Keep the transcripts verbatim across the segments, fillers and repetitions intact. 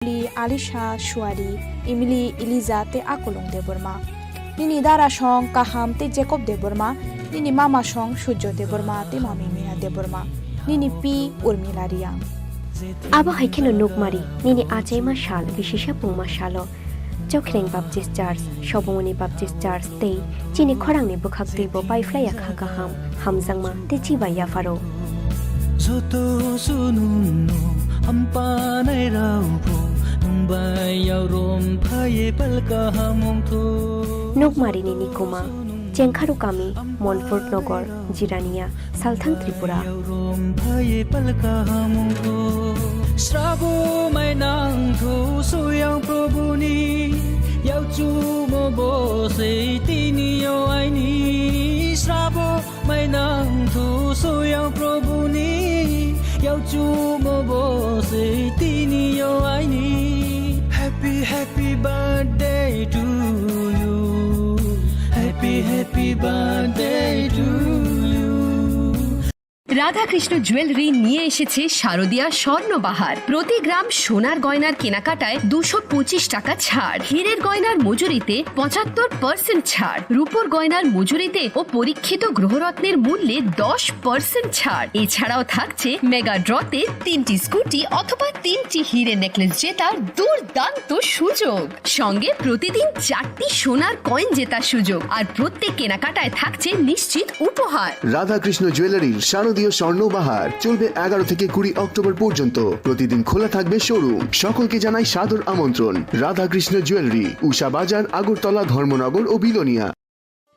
Emily Alisha Suari, Emily Eliza tei Akolong Debbarma. Nini dara song Kaham tei Jacob Debbarma, nini mama song Surjo Debbarma tei mami Meena Debbarma, nini pi Urmila Riang. Abo hai kheno nukmari, nini achaima sal, bisisa pungma salo. Chokhreng Baptist Church, Sobongoni Baptist Church tei chini khorangni bwkhak twibo paiphlaiya kha kaham, hamjakma tei chibai yapharo. Joto sunungno hampanai raubo, nungbai yaurom phaiye pal kaham ongtho. Nukmarini nikuma, Chengkharu kami, Monfort Nogor, Jirania, Salthang Tripura. Srabo mainang thu suyang Prabhuni, yauchumo bose tini yo aini. Srabo mainang thu suyang Prabhuni, yauchumo bose tini yo aini. Happy, happy birthday to you. Happy, happy birthday to you. Radhakrishna jewellery নিয়ে এসেছে শারদিয়া স্বর্ণবাহার। প্রতি গ্রাম সোনার গয়নার কেনাকাটায় দুশো পঁচিশ টাকা ছাড়, হীরের গয়নার মজুরিতে পঁচাত্তর পার্সেন্ট ছাড়, রূপোর গয়নার মজুরিতে ও পরীক্ষিত গ্রহরত্নের মূল্যে দশ পার্সেন্ট ছাড়। এছাড়াও থাকছে মেগা ড্রতে তিনটি স্কুটি অথবা তিনটি হিরে নেকলেস জেতার দুর্দান্ত সুযোগ। সঙ্গে প্রতিদিন চারটি সোনার কয়েন জেতার সুযোগ, আর প্রত্যেক কেনাকাটায় থাকছে নিশ্চিত উপহার। রাধাকৃষ্ণ জুয়েলারির শারদীয় স্বর্ণ বাহার চলবে এগারো থেকে কুড়ি অক্টোবর পর্যন্ত। প্রতিদিন খোলা থাকবে শোরুম। সকলকে জানাই সাদর আমন্ত্রণ। রাধাকৃষ্ণ জুয়েলারি, উষা বাজার, আগরতলা, ধর্মনগর ও বিলোনিয়া।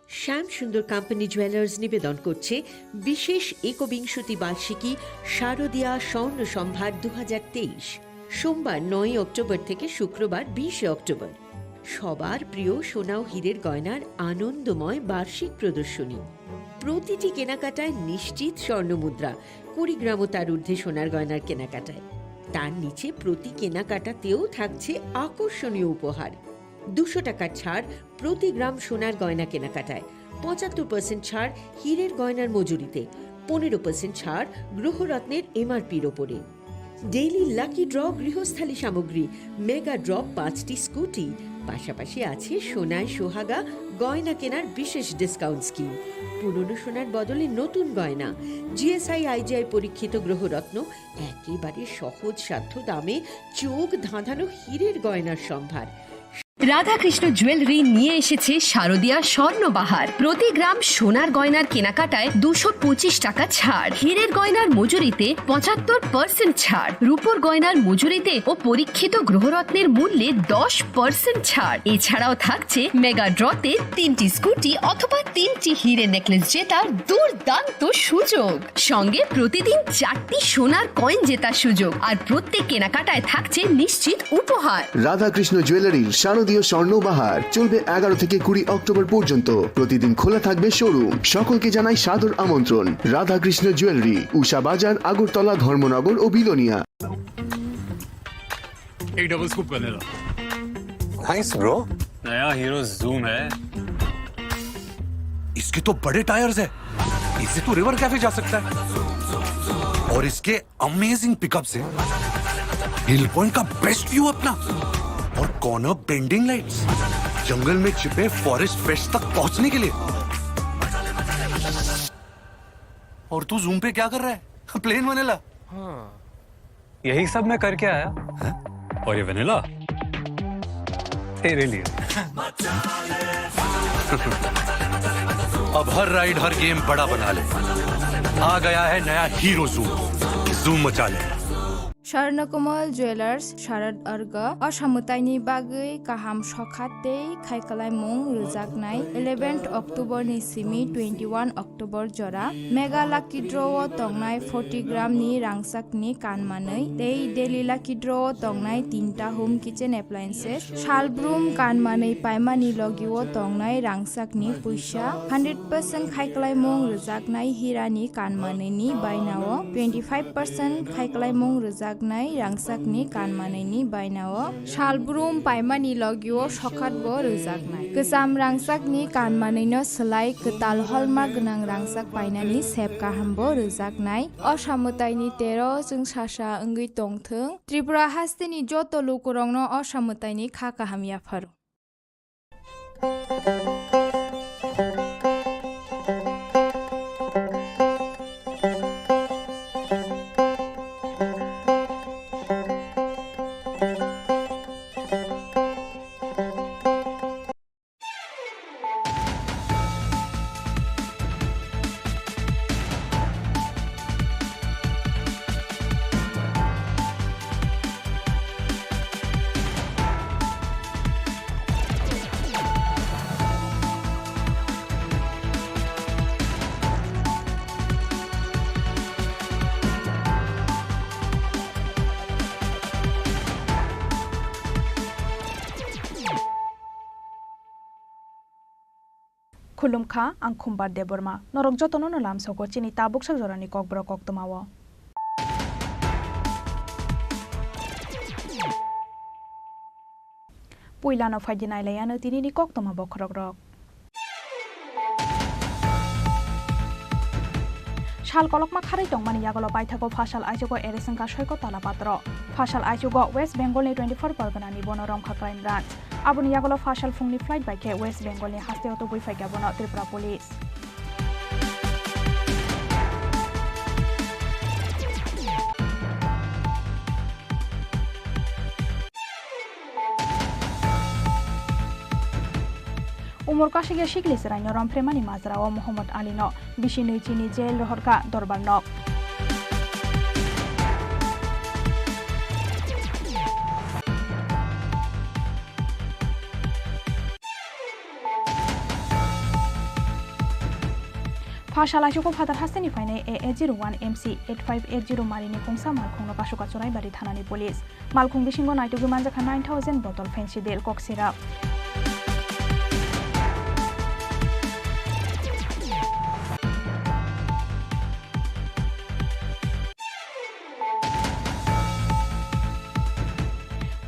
শ্যাম সুন্দর কোম্পানি জুয়েলার্স নিবেদন করছে বিশেষ একবিংশতি বার্ষিকী শারদীয়া স্বর্ণ সম্ভার দু হাজার তেইশ। সোমবার নয়ই অক্টোবর থেকে শুক্রবার বিশে অক্টোবর। সবার প্রিয় সোনা ও হীরের গয়নার আনন্দময় বার্ষিক প্রদর্শনী। প্রতিটি কেনাকাটায় নিশ্চিত স্বর্ণমুদ্রা, কুড়ি গ্রাম ও তার ঊর্ধ্বে সোনার গয়নার কেনাকাটায়। তার নিচে প্রতি কেনাকাটাতেও থাকছে আকর্ষণীয় উপহার। দুশো টাকার ছাড় প্রতি গ্রাম সোনার গয়না কেনাকাটায়, পঁচাত্তর পার্সেন্ট ছাড় হীরের গয়নার মজুরিতে, পনেরো পার্সেন্ট ছাড় গ্রহরত্নের এমআরপির ওপরে। ডেইলি লাকি ড্র গৃহস্থালী সামগ্রী, মেগা ড্র পাঁচটি স্কুটি, পাশাপাশি আছে সোনায় সোহাগা গয়না কেনার বিশেষ ডিসকাউন্ট স্কিম। পুরনো সোনার বদলে নতুন গয়না, জিএসআই আইজিআই পরীক্ষিত গ্রহরত্ন, একেবারে সহজসাধ্য দামে চোখ ধাঁধানো হীরের গয়নার সম্ভার। রাধাকৃষ্ণ জুয়েলারি নিয়ে এসেছে শারদীয়া স্বর্ণবাহার। প্রতি গ্রাম সোনার গয়নার কেনাকাটায় দুশো পঁচিশ টাকা ছাড়, হীরের গয়নার মজুরিতে পঁচাত্তর পার্সেন্ট ছাড়, রূপোর গয়নার মজুরিতে ও পরীক্ষিত গ্রহরত্নের মূল্যে দশ পার্সেন্ট ছাড়। এছাড়াও থাকছে মেগা ড্রতে তিনটি স্কুটি অথবা তিনটি হিরে নেকলেস জেতার দুর্দান্ত সুযোগ। সঙ্গে প্রতিদিন চারটি সোনার কয়েন জেতার সুযোগ, আর প্রত্যেক কেনাকাটায় থাকছে নিশ্চিত উপহার। রাধাকৃষ্ণ জুয়েলারির শারদীয় স্বর্ণ বাহার চলবে এগারো থেকে কুড়ি অক্টোবর পর্যন্ত। প্রতিদিন খোলা থাকবে শোরুম। সকলকে জানাই সাদর আমন্ত্রণ। রাধাকৃষ্ণ জুয়েলারি, উষা বাজার, আগরতলা, ধর্মনগর ও বিলোনিয়া। एक double scoop vanilla. Nice, bro। नया हीरो जूम है। इसके तो बड़े टायर्स है, इससे तो रिवर कैफे जा सकता है। और इसके अमेजिंग पिकअप से हिल पॉइंट का बेस्ट व्यू अपना, और कॉर्नर बेंडिंग लाइट्स, जंगल में छिपे फॉरेस्ट फ्रेश तक पहुंचने के लिए। और तू जूम पे क्या कर रहा है? Plain vanilla. हाँ। यही सब मैं करके आया। हैं? और ये वेनिला? तेरे लिए। अब हर राइड, हर गेम बड़ा बना ले। आ गया है नया हीरो जूम। जूम मचा ले। Swarnakomal Jewelers, Sharad Arga, o samwtaini bagwi kaham sokha tei khaikwlaimung rwjaknai eleventh October ni simi twenty-one October jora Mega Lucky Draw o tongnai forty gram ni rangchak ni kan manwi tei Daily Lucky Draw o tongnai tinta home kitchen appliances, salbrum kan manwi paimani logi o tongnai rangchak ni puisa, hundred percent khaikwlaimung rwjaknai hira ni kan manwi ni baina o twenty five percent khaikwlaimung rwjak rwjaknai rangchakni kanmanwini bainao salbrum paimani logio sokhatbo rwjaknai. Kwcham rangchakni kanmanwino swlai kwtal holma gwnang rangchak painani sep kahambo rwjaknai. O samwtaini tero chwngsasa wngwi tongthwng. Tripura hasteni joto lukurokno o samwtaini kha kaham yapharo. Khulumkha, ang Khumbar Debbarma. Norok jotono no lamsogo chini tabuksa jorani kokborok koktwmao. Puilano phaidi nailaiyano tinini koktwma bokhorokrok. Sal kolokma kharwi tongmani yagulo paithago phasal aichugo arrest wngkha Soiko Talapatro. Phasal aichugo West Bengal ni twenty four Pargana ni bono romkha Crime Branch. Aboni yagulo phasal phungni flight bai khe West Bengal ni hasteo tubui phaikha bono Tripura Police. Umor kasikya sikli chwraino romphre mani majrao Mohammad Alino bisi nwi chini jail rohorkha Dorbar nok. Phasal aichugo phatar hasteni phainai A A zero one M C eight five eight zero marini kungsa malkhungno kasukha Churaibari thanani police. Malkhung bisingo naitugwi manjakha nine thousand bottle Phensedyl kok sirap.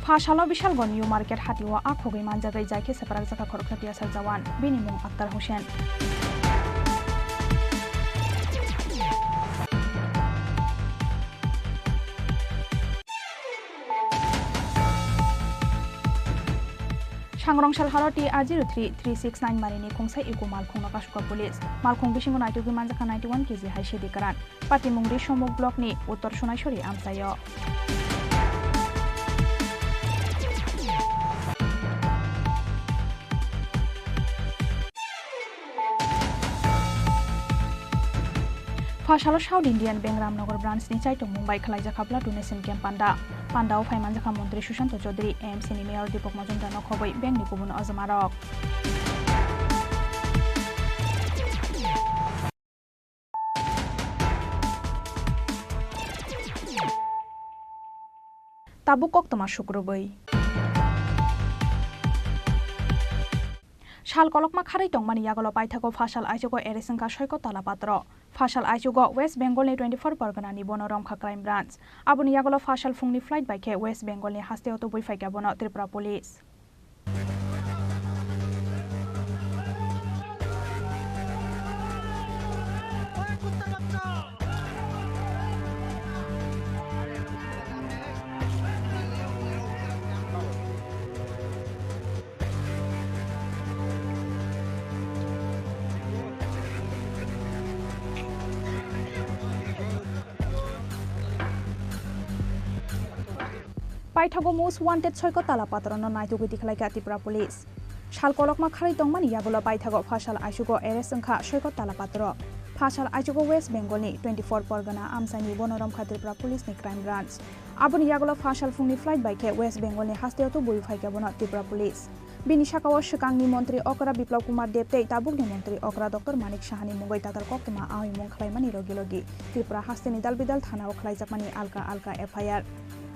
Phasalo Bishalganj New Market hatio akhogwi manjagwi jaikhe swprakjakha khoroksa T S R jawan, bini mung Akhtar Hussain. Sangrong sal haro T R zero three three six nine marini kungsa iko malkhungno kasukha police. Malkhung bisingo naitugwi manjakha ninety one K G hai sidi kwran. Patimungri Somuk block ni Uttor Sonaisori amchaio. Phasalo South Indian Bank Ramnagar branch ni chaitung mung bai khwlaijakha blood donation camp panda. Pandao phai manjakha Montri Sushanta Chaudhary, A M C ni Mayor Deepak Majumdar no khobwi bank ni kubun ojama rok. Tabuk koktwma sukrubwi. Sal kolokma kharwi tongmani yagulo paithago phasal aichugo arrest wngkha Soiko Talapatro. Phasal aichugo West Bengal ni twenty four Pargana ni bono romkha Crime Branch. Aboni yagulo phasal phungni flight bai khe West Bengal ni hasteo tubui phaikha bono Tripura Police. Paithago most wanted Soiko Talapatro no naitugwi tikhlaikha Tripura Police. Sal kolokma kharwi tongmani yagulo paithago phasal aichugo arrest wngkha Soiko Talapatro. Phasal aichugo West Bengal ni twenty four Pargana amchaini bono romkha Tripura Police ni Crime Branch. Aboni yagulo phasal phungni flight bai khe West Bengal ni hasteo tubui phaikha bono Tripura Police. Bini sakao swkangni montri okra Biplab Kumar Deb tei tabukni montri okra Doctor Manik Sahani mungwi tatar koktwma ahoi mung khlaimani logi logi Tripura hasteni dalbidal thanao khlaijakmani alka alka F I R.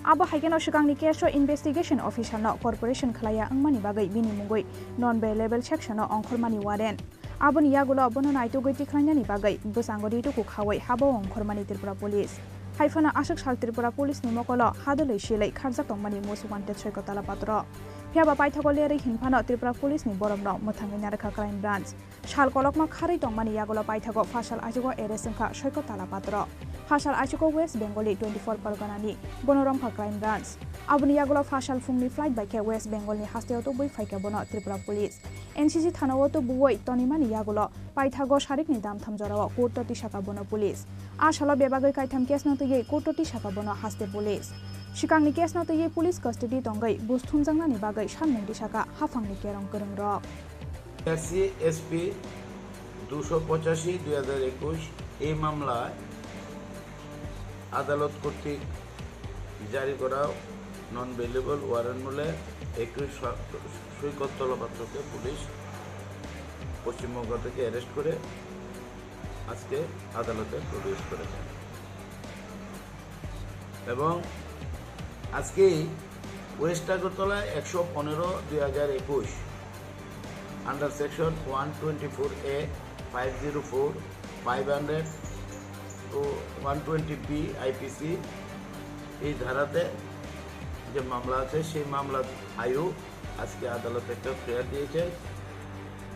Abo hai kheno swkangni case o investigation officer no corporation khlaiya wngmani bagwi bini mungwi non bailable section o ongkhormani warrant. Aboni yagulo bono naitugwi tikhlainani bagwi bwskango rituku khaui habo ongkhormani Tripura Police. Haiphano aswk sal Tripura Police ni mokolo hadwlwi silwi kharjak tongmani most wanted Soiko Talapatro. Phiyaba paithago lerwi hinphano Tripura Police ni borokno mwthangwi narwkha Crime Branch. Sal kolokma kharwi tongmani yagulo paithago phasal aichugo arrest wngkha Soiko Talapatro. Phasal aichugo West Bengal ni twenty four Pargana ni bono romkha Crime Branch. Aboni yagulo phasal phungni flight bai khe West Bengal ni hasteo tubui phaikha bono Tripura Police. N C C thana o tubuwi tonimani yagulo paithago sarikni damtham jorao court o tisakha bono police. A salo bebagwi kaitham case no twiwi court o tisakha bono haste police. Sikangni case no twiwi police custody tongwi buj thumjaknani bagwi samung tisakha haphangni kerong kwrwngrok. S C S P দুশো পঁচাশি দুই হাজার একুশ এই মামলায় আদালত কর্তৃক জারি করা নন বেইলেবল ওয়ারেন্ট মূলে একুশ সৈকত তলাপাত্রকে পুলিশ পশ্চিমবঙ্গ থেকে অ্যারেস্ট করে আজকে আদালতে প্রডিউস করেছে। এবং আজকেই ওয়েস্ট আগরতলা একশো পনেরো দুই হাজার একুশ under section one twenty four A, five zero four, five hundred to one twenty B I P C এই ধারাতে যে মামলা আছে, সেই মামলার আয়ু আজকে আদালতে একটা ফেয়ার দিয়েছে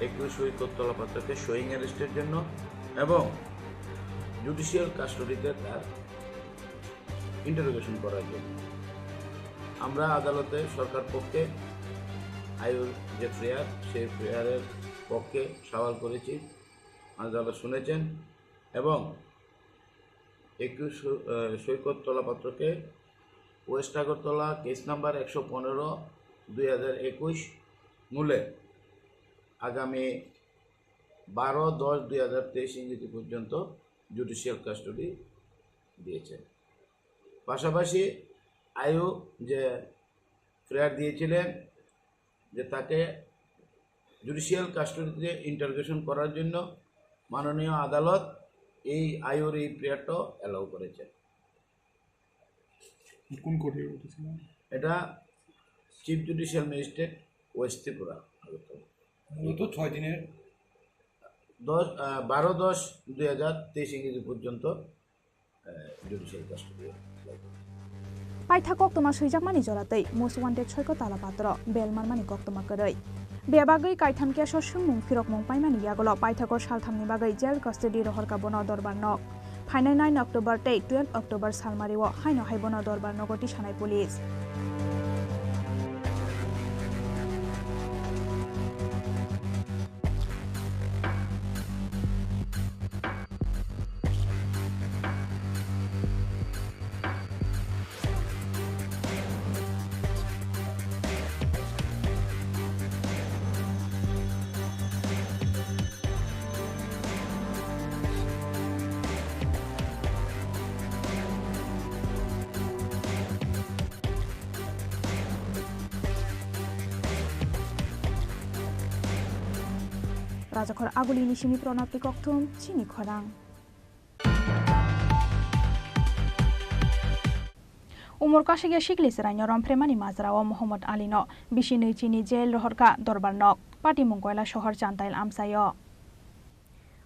একুশ সৈকত তলাপাত্রকে শোয়িং অ্যারেস্টের জন্য এবং জুডিশিয়াল কাস্টডিতে তার ইন্টারোগেশন করার জন্য। আমরা আদালতে সরকার পক্ষে আয়ুর যে ফেয়ার, সেই ফেয়ারের পক্ষে সওয়াল করেছি, আদালত শুনেছেন এবং একুশ সৈ-, আহ, সৈকত তলাপাত্রকে ওয়েস্ট আগরতলা কেস নাম্বার একশো পনেরো দুই হাজার একুশ মূলে আগামী বারো দশ দুই হাজার তেইশ ইংরেজি পর্যন্ত জুডিশিয়াল কাস্টডি দিয়েছে। পাশাপাশি আয়ু যে ফেয়ার দিয়েছিলেন যে তাকে জুডিশিয়াল কাস্টডিতে ইন্টারোগেশন করার জন্য মাননীয় আদালত এই আয়ুর এই ফেয়ারটাও অ্যালাউ করেছেন। কোন কোর্টে উঠেছিল? এটা chief judicial magistrate west Tripura, Agartala. মূলত ছয় দিনের দশ, আহ, বারো দশ দুই হাজার তেইশ ইংরেজি পর্যন্ত, আহ, judicial custody. Paitha koktwma swijakmani jora tei most wanted Soiko Talapatro bel manmani koktwma kwrwi. Bebagwi kaitham keso swngmung phirokmung paimani yagulo paithago salthamni bagwi jail custody rohorkha bono dorbar nok. Phainai nine October tei twelve October salmario haino hai bono dorbar nogo tisanai police. Rajakhor Agulini simi Pranab tei Kokthum chini khorang. Umor kasik ya sikli chwraino romphre mani majra o Mohammad Ali no bisi nwi chini jail rohor kha dorbar nok, Patimung Koila sohor Chantail amchai o.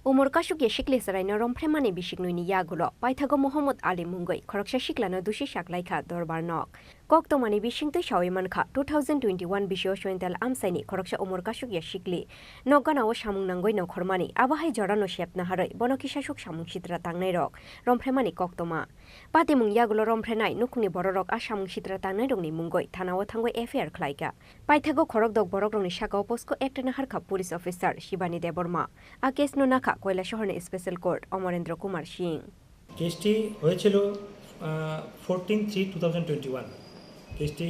Umor kasuk ya sikli chwraino romphre mani bisik nwi ni yagulo paithago Mohammad Ali mungwi khoroksa sikla no dusi saklai kha dorbar nok. Koktwmani bisingtwi sawi mankha, two thousand twenty-one bisio Sointal amchaini khoroksa umor kasuk ya sikli nok gana o samung nangwi nongkhormani, abo hai jorano sepna harwi bono kisa suk samung sitra tangnairok romphre mani koktwma. Patimung yagulo romphrenai nukhungni bororok a samung sitra tangnairokni mungwi thanao thangwi F I R khlaikha. Paithago khorokdok borokrokni sakao POCSO Act naharkha police officer Shibani Debbarma. A case no nakha Koilasohorni Special Court Amarendra Kumar Singh. কেসটি হয়েছিল, আহ, fourteen three two thousand twenty one. কেসটি,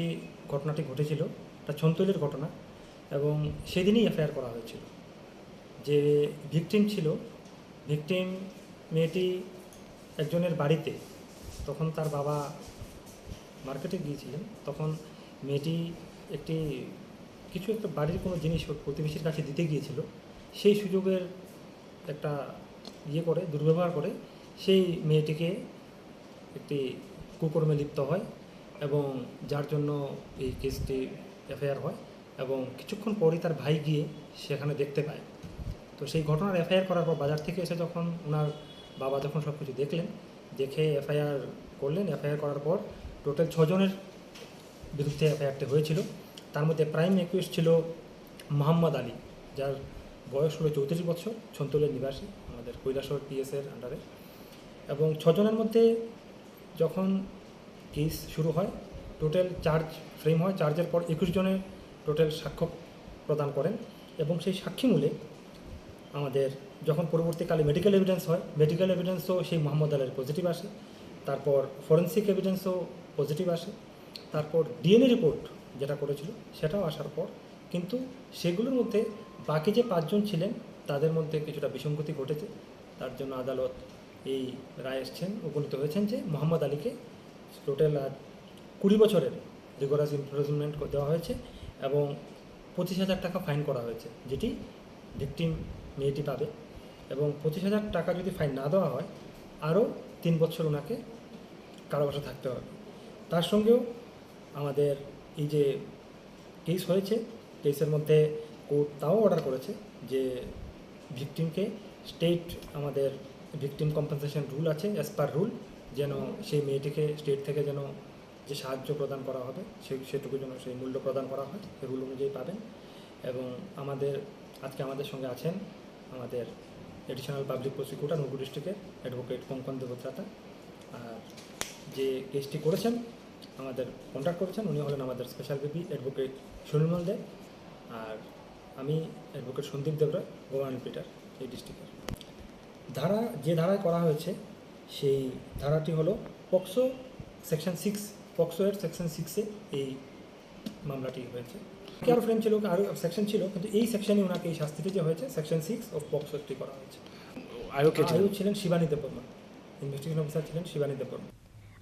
ঘটনাটি ঘটেছিল, এটা ছন্তৈলের ঘটনা, এবং সেদিনই এফআইআর করা হয়েছিল। যে ভিকটিম ছিল, ভিকটিম মেয়েটি একজনের বাড়িতে, তখন তার বাবা মার্কেটে গিয়েছিলেন, তখন মেয়েটি একটি, কিছু একটা বাড়ির কোনো জিনিস ওর প্রতিবেশীর কাছে দিতে গিয়েছিল। সেই সুযোগের একটা ইয়ে করে, দুর্ব্যবহার করে সেই মেয়েটিকে একটি কুকর্মে লিপ্ত হয় এবং যার জন্য এই কেসটি এফআইআর হয় এবং কিছুক্ষণ পরই তার ভাই গিয়ে সেখানে দেখতে পায়। তো সেই ঘটনার এফআইআর করার পর বাজার থেকে এসে যখন ওনার বাবা যখন সব কিছু দেখলেন, দেখে এফআইআর করলেন। এফআইআর করার পর টোটাল ছজনের বিরুদ্ধে এফআইআরটি হয়েছিল। তার মধ্যে প্রাইম অ্যাকিউজড ছিল মোহাম্মদ আলী, যার বয়স হলো চৌত্রিশ বছর, ছন্তলের নিবাসী, আমাদের কৈলাসহর পিএসের আন্ডারে। এবং ছজনের মধ্যে যখন কেস শুরু হয়, টোটাল চার্জ ফ্রেম হয়। চার্জের পর একুশ জনের টোটাল সাক্ষ্য প্রদান করেন এবং সেই সাক্ষীমূলে আমাদের যখন পরবর্তীকালে মেডিকেল এভিডেন্স হয়, মেডিকেল এভিডেন্সও সেই মোহাম্মদ আলীর পজিটিভ আসে। তারপর ফরেন্সিক এভিডেন্সও পজিটিভ আসে। তারপর ডিএনএ রিপোর্ট যেটা করেছিল, সেটাও আসার পর কিন্তু সেগুলোর মধ্যে বাকি যে পাঁচজন ছিলেন, তাদের মধ্যে কিছুটা বিসঙ্গতি ঘটেছে। তার জন্য আদালত এই রায় এসছেন, উপনীত হয়েছেন যে মোহাম্মদ আলীকে টোটাল, আহ, কুড়ি বছরের রিগোরাস ইমপ্রিজনমেন্ট দেওয়া হয়েছে এবং পঁচিশ হাজার টাকা ফাইন করা হয়েছে, যেটি ভিকটিম মেয়েটি পাবে। এবং পঁচিশ হাজার টাকা যদি ফাইন না দেওয়া হয়, আরও তিন বছর ওনাকে কারাবাসে থাকতে হবে। তার সঙ্গেও আমাদের এই যে কেস হয়েছে, কেসের মধ্যে কোর্ট তাও অর্ডার করেছে যে ভিকটিমকে স্টেট, আমাদের ভিকটিম কম্পেনসেশন রুল আছে, অ্যাজ পার রুল, যেন সেই মেয়েটিকে স্টেট থেকে যেন যে সাহায্য প্রদান করা হবে, সে-, সেটুকু যেন সেই মূল্য প্রদান করা হয়, সেই রুল অনুযায়ী পাবেন। এবং আমাদের, আজকে আমাদের সঙ্গে আছেন আমাদের অ্যাডিশনাল পাবলিক প্রসিকিউটর নুরপুর ডিস্ট্রিক্টের অ্যাডভোকেট কঙ্কন দেবব্রতা। আর যে কেসটি করেছেন, আমাদের কন্ট্যাক্ট করেছেন, উনি হলেন আমাদের স্পেশাল পিপি অ্যাডভোকেট সুনীলমল দে। আর আমি অ্যাডভোকেট সন্দীপ দেবরায়, গভর্নমেন্ট প্লিডার এই ডিস্ট্রিক্টের। ধারা, যে ধারায় করা হয়েছে, সেই ধারাটি হলো পক্সো সেকশন সিক্স, পক্সো এর সেকশন সিক্সে এই মামলাটি হয়েছে। কি আরও ফ্রেম ছিল, আরও সেকশন ছিল, কিন্তু এই সেকশনে ওনাকে এই শাস্তিটি যে হয়েছে, সেকশন সিক্স অফ পক্সো টি করা হয়েছে। আয়ু কে ছিলেন? আয়ু ছিলেন শিবানী দেববর্মা, ইনভেস্টিগেশন অফিসার ছিলেন শিবানী Debbarma.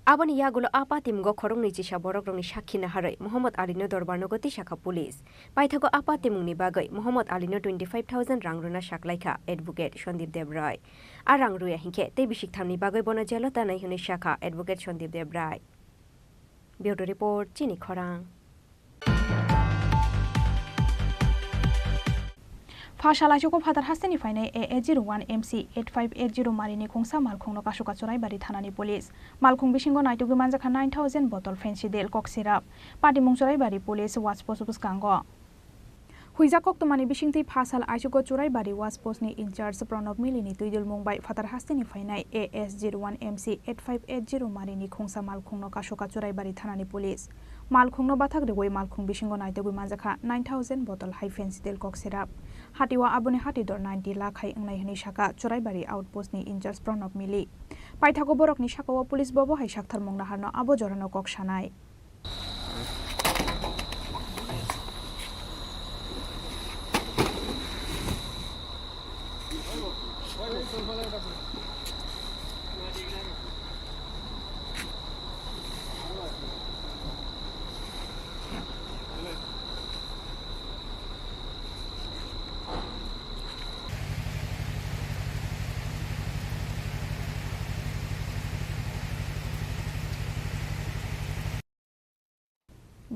Aboni yagulo a patimungo khoroknwi chisa borokrokni sakhi naharwi Mohammad Alino dorbar nogo tisakha police. Paithago a patimungni bagwi Mohammad Alino twenty five thousand rang rwna saklaikha advocate Sandip Debrai. A rang rwya hinkhe tei bisik thamni bagwi bono jelo tanai hwnwi sakha advocate Sandip Debrai. Bureau report, Chini Khorang. Pha sal aichugo phatar hasteni phainai A A zero one M C eight five eight zero marini khungsa malkhungno Kasuka Churaibari thanani police. Malkhung bisingo naitugwi manjakha nine thousand bottle Phensedyl cough syrup. Patimung Churaibari police watch post bwskango. Huijak koktwmani bisingtwi pha sal aichugo Churaibari watch post ni in charge Pranab Milini twidulmung bai phatar hasteni phainai A S zero one M C eight five eight zero marini khungsa malkhungno Kasuka Churaibari thanani police. Malkhungno bathak rwui malkhung bisingo naitugwi manjakha nine thousand bottle hai Phensedyl cough syrup. Hatio aboni hatidor ninety lakh hai wngnai hwnwi sakha Churaibari outpost ni in charge Pranab Mili. Paithago borokni sakao police bobo hai saktharmung naharno abo jorano kok sanai.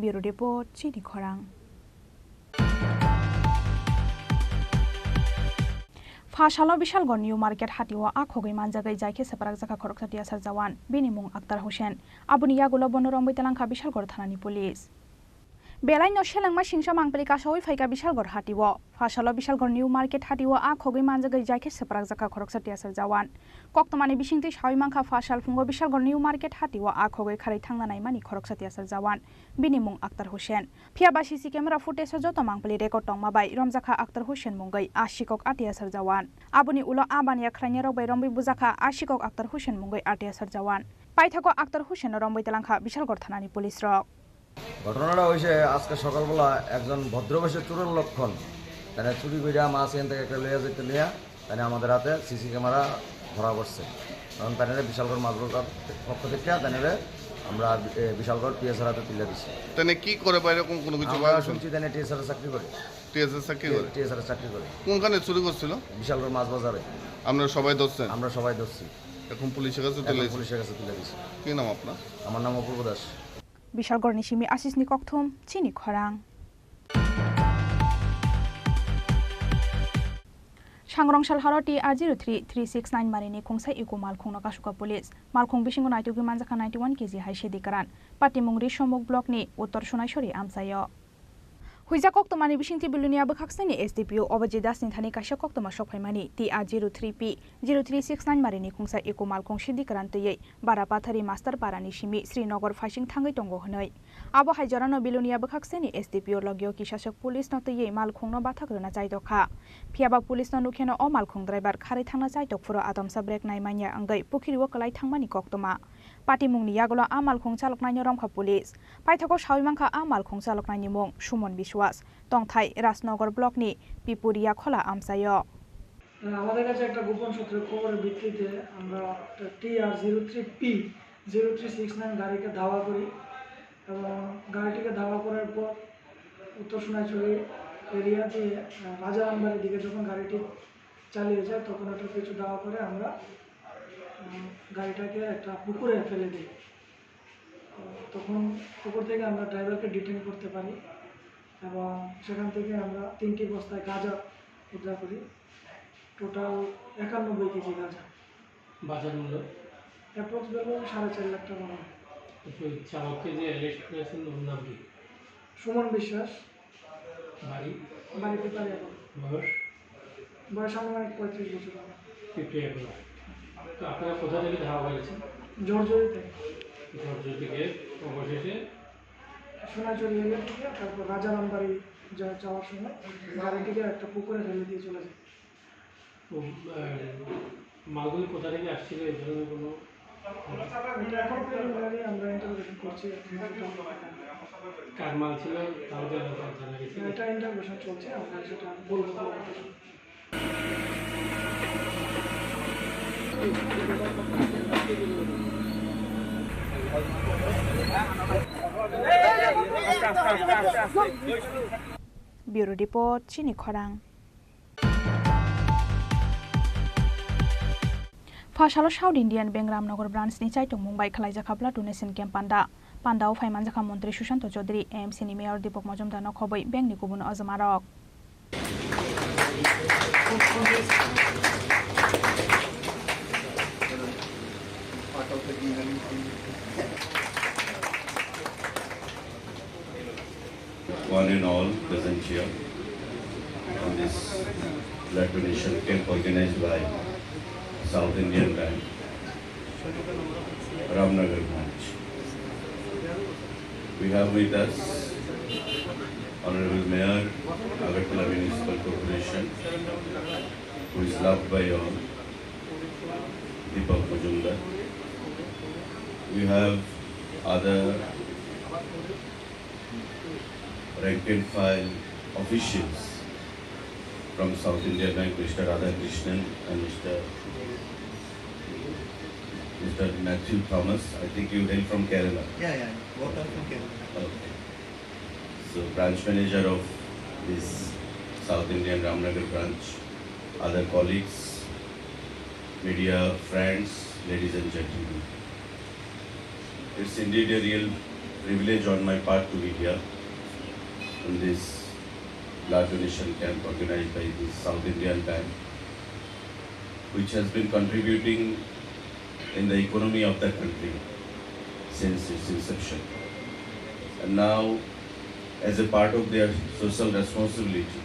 Bureau report, Chini Khorang. Pha salo Bishalgarh New Market hatio a khogwi manjagwi jaikhe swprakjakha khoroksa tiyasar jawan, bini mung Akhtar Hussain. Aboni yagulo bono romwi twlangkha Bishalgarh thanani police. Belaino selengma singsa mangpili kasaui phaikha Bishalgarh hatio. Pha salo Bishalgarh New Market hatio a khogwi manjagwi jaikhe swprakjakha khoroksa tiyasar jawan. Koktwmani bisingtwi saui mankha pha sal phungo Bishalgarh New Market hatio a khogwi kharwi thangna naimani khoroksa tiyasar jawan. Bini mung Akhtar Hussain. Phiyaba C C camera footage o joto mangpili record tongma bai romjakha Akhtar Hussain mungwi a sikok a tiyasar jawan. Aboni ulo a baniya khlainai rok bai romwi bujakha a sikok Akhtar Hussain mungwi a tiyasar jawan. Paithago Akhtar Hussain no romwi twlangkha Bishalgarh thanani police rok. ঘটনাটা হয়েছে আজকে সকালবেলা একজন ভদ্রবেশে চোরের লক্ষণ, তারা চুরি করিয়া মাছ এখান থেকে একটা লইয়া যেতে লইয়া তারা আমাদের হাতে সিসি ক্যামেরা ধরা পড়ছে। কারণ তারা বিশালগড় মাছ বাজার পক্ষ থেকে তারা আমরা, এ, বিশালগড় টিএসআর হাতে তুলে দিচ্ছি। তাহলে কি করে বা এরকম কোনো কিছু আমরা পাওয়া গেছে? শুনছি তারা টিএসআর চাকরি করে। টিএসআর চাকরি করে? টিএসআর চাকরি করে। কোনখানে চুরি করছিল? বিশালগড় মাছ বাজারে। আপনারা সবাই ধরছেন? আমরা সবাই ধরছি। এখন পুলিশের কাছে এখন তুলে দিচ্ছি। পুলিশের কাছে তুলে দিচ্ছি। কি নাম আপনার? আমার নাম অপূর্ব Das. Bishalgarhni simi Asisni kokthum, Chini Khorang. Thangrong salharo T R zero three three six nine marini khungsa iko malkhungno kasuka police. Malkhung bisingo naitugwi manjakha ninety one K G hai sidi kwran. Patimung Risomuk blockni Uttor Sunaisori amchaio. Huijak koktwmani bisingtwi Bilonia bwkhaksnini S D P O Obajit Dasni thani kaisa koktwma sokphaimani T R zero three P zero three six nine marini khungsa iko malkhung sidi kwran twiwi Barapathari Master Parani simi Srinagar phaising thangwi tongo hwnwi. Abo hai jorano Bilonia bwkhaksnini S D P O logio kisaswk police no twiwi malkhungno bathak rwna chaitokha. Phiyaba police no nukheno o malkhung driver kharwi thangna chaitok phuru atomsa brake nai manya wngwi pukhiri o kwlai thangmani koktwma. Patimungni yagulo a malkhung chaloknaino romkha police. Paithago sawi mankha a malkhung chaloknaini mung Suman Biswas, tongthai Rajnagar blockni Pipuria Khola amchaio. আমাদের কাছে একটা গোপন সূত্রের খবরের ভিত্তিতে আমরা একটা T R zero three P zero three six nine গাড়িকে ধাওয়া করি এবং গাড়িটিকে ধাওয়া করার পর উত্তর সোনাইছড়ি এরিয়া দিয়ে, আহ, রাজারামবাড়ির দিকে যখন গাড়িটি চালিয়ে যায়, তখন ওটার পিছু ধাওয়া করে আমরা, উম, গাড়িটাকে একটা পুকুরে ফেলে দিই। তো তখন পুকুর থেকে আমরা ড্রাইভারকে ডিটেইন করতে পারি এবং সেখান থেকে আমরা তিনটি বস্তায় গাঁজা উদ্ধার করি, টোটাল একানব্বই কেজি গাঁজা। বাজার মূল্য? অ্যাপ্রক্স ভ্যালু সাড়ে চার লাখ টাকা হবে। তো ওই চালককে যে অ্যারেস্ট করেছেন, ওর নাম কি? সুমন বিশ্বাস। বাড়ি? বাড়ি পিপারিয়াপুর। বয়স? বয়স আনুমানিক পঁয়ত্রিশ বছর হবে। PPA block. তো আপনারা কোথা থেকে ধাওয়া করেছেন? জর্জরি থেকে। জর্জরি থেকে অবশেষে? সোনাঝুরি এরিয়া থেকে, তারপর রাজারামবাড়ি যা-, যাওয়ার সময় গাড়িটিকে একটা পুকুরে ফেলে দিয়ে চলে যায়। তো, আহ, মালগুলি কোথা থেকে আসছিল, এই ধরনের কোনো? এটা এখনো প্রিলিমিনারি আমরা ইন্টারোগেশন করছি। কার মাল ছিল, তাও জানা, জানা গেছে? এটা ইন্টারোগেশন চলছে, আমরা সেটা বলবো পরবর্তী সময়ে। Bureau Report, Chini Khorang. Pha salo South Indian Bank Ramnagar branch ni chaitokmung bai khwlaijakha blood donation camp panda. Panda o phai manjakha Montri Sushanta Chaudhary, A M C ni Mayor Deepak Majumdar no khobwi bank ni kubun ojma rok. One and all present here on this blood donation camp organized by South Indian Bank, Ramnagar branch. We have with us Honorable Mayor, Agartala Municipal Corporation, who is loved by all, Deepak Majumdar. We have other rank and file officials from South India Bank, Mister Radhakrishnan and Mister Mister Matthew Thomas. I think you hail from Kerala. Yeah, yeah, both are from Kerala. Okay. So, branch manager of this South Indian Ramnagar branch, other colleagues, media friends, ladies and gentlemen. It's indeed a real privilege on my part to be here in this blood donation camp organized by the South Indian Bank, which has been contributing in the economy of the country since its inception. And now, as a part of their social responsibility,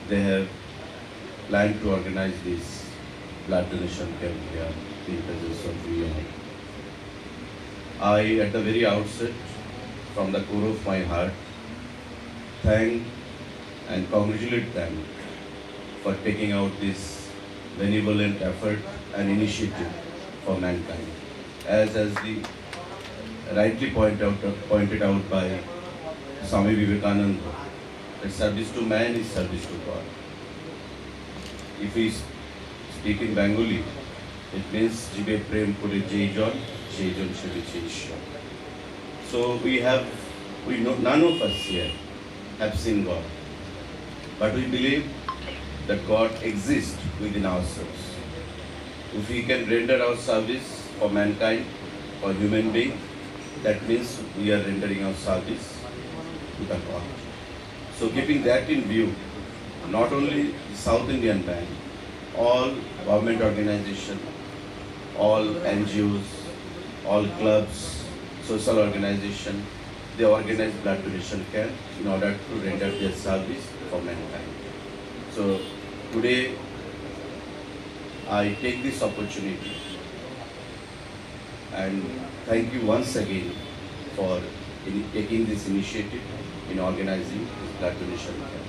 they have planned to organize this blood donation camp here in presence of you all. I, at the very outset, from the core of my heart, thank and congratulate them for taking out this benevolent effort and initiative for mankind. As, as the rightly point out, pointed out by Swami Vivekananda, that service to man is service to God. If we speak in Bengali, it means "Jibe prem kore jei jon, sei jon sebe jei Ishwar." So we have, we know, none of us here have seen God, but we believe that God exists within ourselves. If we can render our service for mankind, for human being, that means we are rendering our service to the God. So keeping that in view, Not only the South Indian Bank, all government organization, all N G Os, all clubs, social organization, they organize blood donation camp in order to render their service for mankind. So today I take this opportunity and thank you once again for in taking this initiative in organizing this blood donation camp.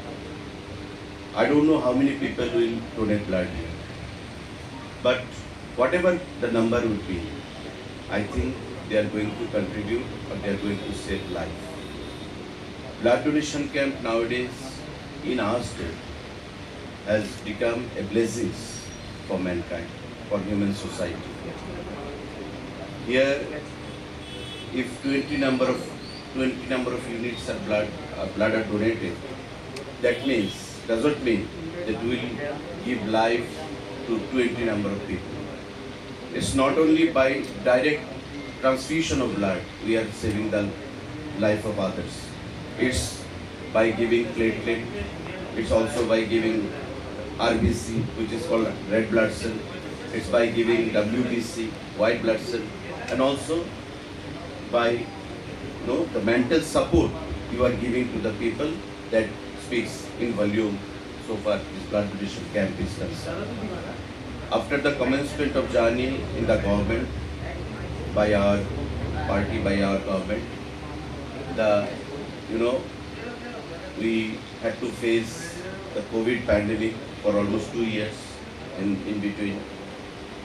I don't know how many people will donate blood here, but whatever the number would be, I think they are going to contribute or they are going to save life. Blood donation camp nowadays in our state has become a blessing for mankind, for human society. Here, if twenty number of, twenty number of units of blood, uh, blood are donated, that means, does not mean that we will give life to twenty number of people. It's not only by direct transfusion of blood we are saving the life of others. It's by giving platelet, it's also by giving R B C, which is called red blood cell, it's by giving W B C, white blood cell, and also by, you know, the mental support you are giving to the people that speaks in volume so far this blood donation camp is concerned. After the commencement of journey in the government by our party, by our government, the, you know, we had to face the COVID pandemic for almost two years in, in between.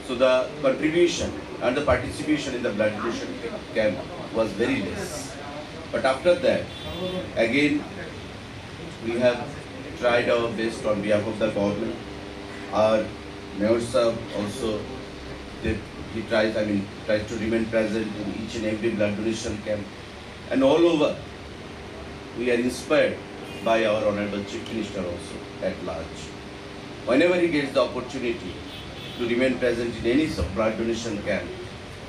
So the contribution and the participation in the blood donation camp was very less. But after that, again, we have tried our best on behalf of the government. Our Mayor Sahab also, they, he tries, I mean, tries to remain present in each and every blood donation camp. And all over, we are inspired by our Honorable Chief Minister also at large. Whenever he gets the opportunity to remain present in any sub-, blood donation camp,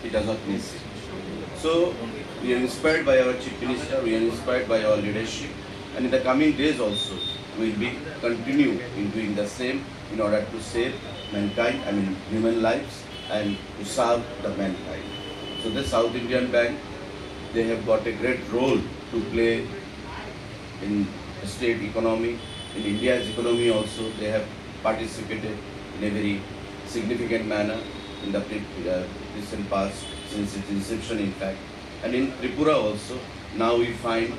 he does not miss it. So, we are inspired by our Chief Minister, we are inspired by our leadership, and in the coming days also, we will be continue in doing the same in order to save mankind, I mean, human lives, and to serve the mankind. So the South Indian Bank, they have got a great role to play in the state economy, in India's economy also. They have participated in a very significant manner in the pre-, uh, recent past, since its inception, in fact. And in Tripura also, now we find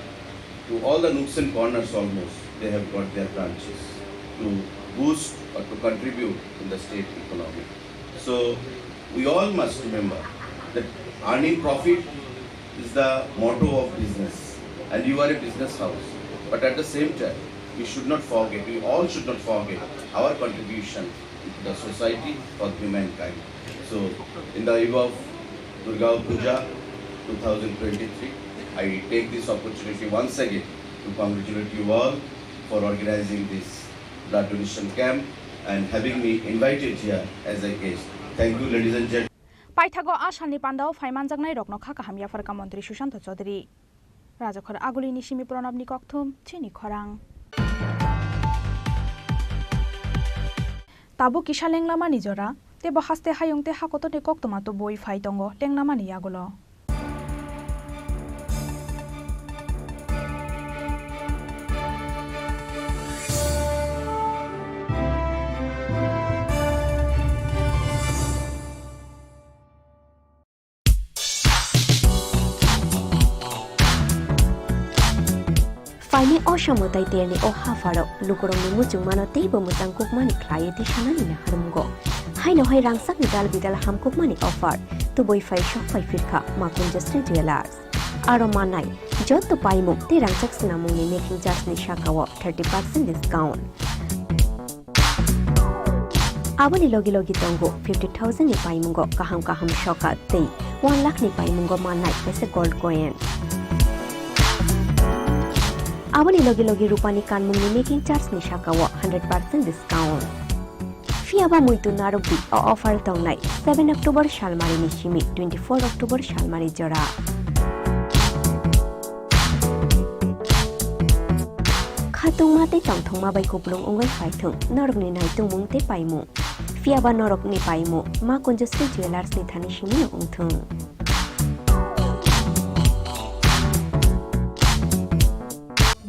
to all the nooks and corners almost, they have got their branches to boost or to contribute in the state economy. So we all must remember that earning profit is the motto of business, and you are a business house. But at the same time, we should not forget, we all should not forget our contribution to the society for humankind. So, in the eve of Durga Puja two thousand twenty-three, I take this opportunity once again to congratulate you all for organizing this blood donation camp and having me invited here as a guest. Thank you, ladies and gentlemen. Paithago a salni pandao phai manjaknai rokno kha kaham yapharkha Montri Sushanta Chaudhary. Rajakhor Agulini simi Pranabni kokthum, chini khorang. Tabuk kisa lenglamani jora, tebo haste hayung tei hakotorni koktwma tubui phai tongo lenglamani yagulo. Phainai o samo tai terni o hapharo lukurokni muchungmano teibo mwchang kukmani khlaiwi tisanani naharmungo. Haino hai rangchakni dal bidal hamkukmani offer tubui phai sok phai phirkha Makunjasri Jewellers. Aro manai jotto paimung tei rangchak swnamungni making charge ni sakao thirty percent discount. Aboni logi logi tongo fifty thousand ni paimungo kaham kaham sokat tei one lakh ni paimungo mannai kaisa gold coin. Aboni logi logi rupani kanmungni making charge ni sakao hundred percent discount. Phiya ba muitu narwkdi, o offer tongnai seven October salmari ni simi twenty-four October salmari jora. Tongma tei tongthokma bai kupulung wngwi phai thung norokni naitungmung tei paimung. Phiya ba norokni paimung ma Kanjasri Jewellers ni thani simi no wng thung.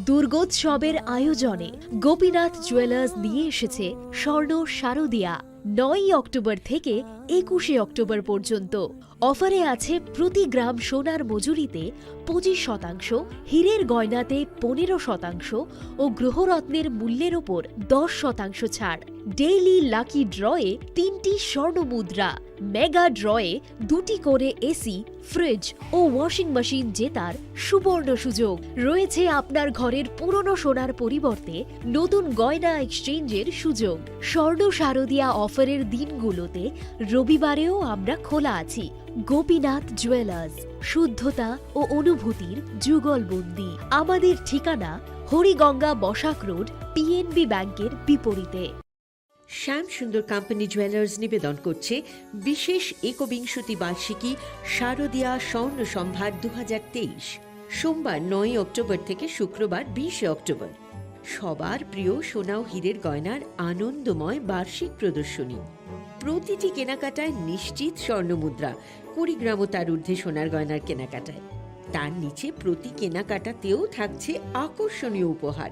দুর্গোৎসবের আয়োজনে গোপীনাথ জুয়েলার্স নিয়ে এসেছে স্বর্ণ শারদিয়া। নয়ই অক্টোবর থেকে একুশে অক্টোবর পর্যন্ত অফারে আছে প্রতি গ্রাম সোনার মজুরিতে পঁচিশ শতাংশ, হীরের গয়নাতে পনেরো শতাংশ ও গ্রহরত্নের মূল্যের ওপর দশ শতাংশ ছাড়। ডেইলি লাকি ড্রয়ে তিনটি স্বর্ণ মুদ্রা, মেগা ড্রয়ে দুটি করে এসি, ফ্রিজ ও ওয়াশিং মেশিন জেতার সুবর্ণ সুযোগ। রয়েছে আপনার ঘরের পুরনো সোনার পরিবর্তে নতুন গয়না এক্সচেঞ্জের সুযোগ। স্বর্ণ শারদিয়া অফারের দিনগুলোতে রবিবারেও আমরা খোলা আছি। গোপীনাথ জুয়েলার্স, শুদ্ধতা ও অনুভূতির যুগলবন্দি। আমাদের ঠিকানা হরিগঙ্গা বসাক রোড, পিএনবি ব্যাংকের বিপরীতে। শ্যাম সুন্দর কোম্পানি জুয়েলার্স নিবেদন করছে বিশেষ একবিংশতি বার্ষিকী শারদীয়া স্বর্ণ সম্ভার দু হাজার তেইশ, সোমবার নয়ই অক্টোবর থেকে শুক্রবার বিশে অক্টোবর। সবার প্রিয় সোনা ও হীরের গয়নার আনন্দময় বার্ষিক প্রদর্শনী। প্রতিটি কেনাকাটায় নিশ্চিত স্বর্ণ মুদ্রা, কুড়ি গ্রাম ও তার ঊর্ধ্বে সোনার গয়নার কেনাকাটায়। তার নিচে প্রতি কেনাকাটাতেও থাকছে আকর্ষণীয় উপহার।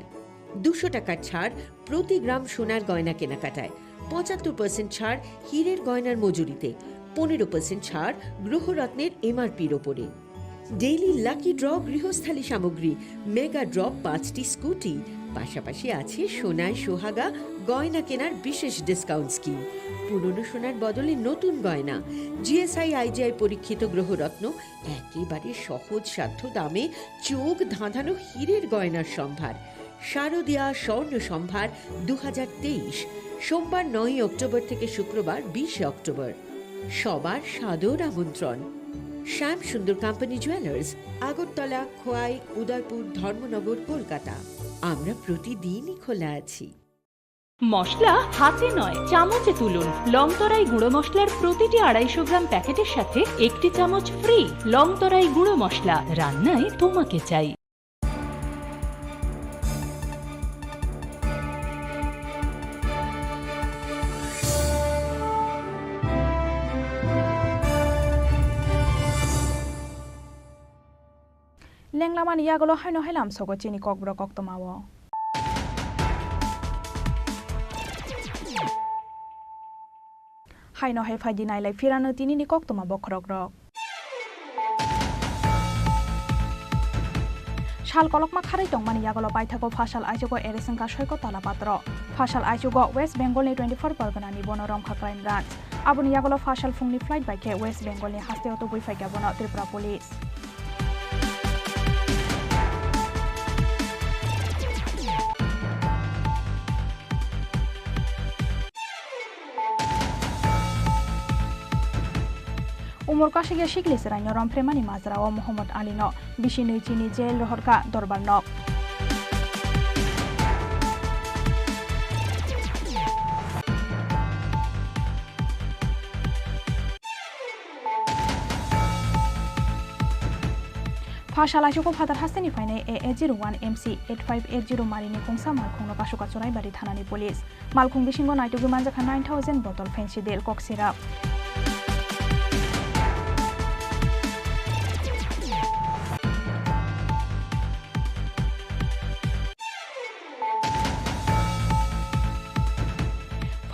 দুশো টাকার ছাড় প্রতি গ্রাম সোনার গয়না কেনাকাটায়, পঁচাত্তর পার্সেন্ট ছাড় হীরের গয়নার মজুরিতে, পনেরো পার্সেন্ট ছাড় গ্রহরত্নের এমআরপির ওপরে। ডেইলি লাকি ড্র গৃহস্থালী সামগ্রী, মেগা ড্র পাঁচটি স্কুটি, পাশাপাশি আছে সোনায় সোহাগা গয়না কেনার বিশেষ ডিসকাউন্ট স্কিম। পুরনো সোনার বদলে নতুন গয়না, জিএসআই আইজিআই পরীক্ষিত গ্রহরত্ন, একেবারে সহজসাধ্য দামে চোখ ধাঁধানো হীরের গয়নার সম্ভার। শারদীয়া স্বর্ণ সম্ভার দু হাজার তেইশ, সোমবার নয়ই অক্টোবর থেকে শুক্রবার বিশে অক্টোবর। সবার সাদর আমন্ত্রণ। শ্যাম সুন্দর কোম্পানি জুয়েলার্স, আগরতলা, খোয়াই, উদয়পুর, ধর্মনগর, কলকাতা। আমরা প্রতিদিনই খোলা আছি। মশলা হাতে নয়, চামচে তুলুন। লংতরাই গুঁড়ো মশলার প্রতিটি আড়াইশো গ্রাম প্যাকেটের সাথে একটি চামচ ফ্রি। লংতরাই গুঁড়ো মশলা, রান্নায় তোমাকে চাই। Lenglamani yagulo haino hai lamsogo chini kokborok koktwmao. Haino hai phaidi nailai phirano tinini koktwma bokhorokrok. Sal kolokma kharwi tongmani yagulo paithago phasal aichugo arrest wngkha soiko tala patro. Phasal aichugo West Bengal ni twenty four Pargana ni bono romkha crime branch. Aboni yagulo phasal phungni flight bai khe West Bengal ni hasteo tubui phaikha bono Tripura Police. Umor kasikya sikli chwraino romphre mani majrao Mohammad Alino bisi nwi chini jail rohorkha Dorbar nok. Phasal aichugo Phatar hasteni phainai A A zero one M C eight five eight zero marini khungsa malkhungno kasuka Churaibari thanani police. Malkhung bisingo naitugwi manjakha nine thousand bottle Phensidyl cough syrup.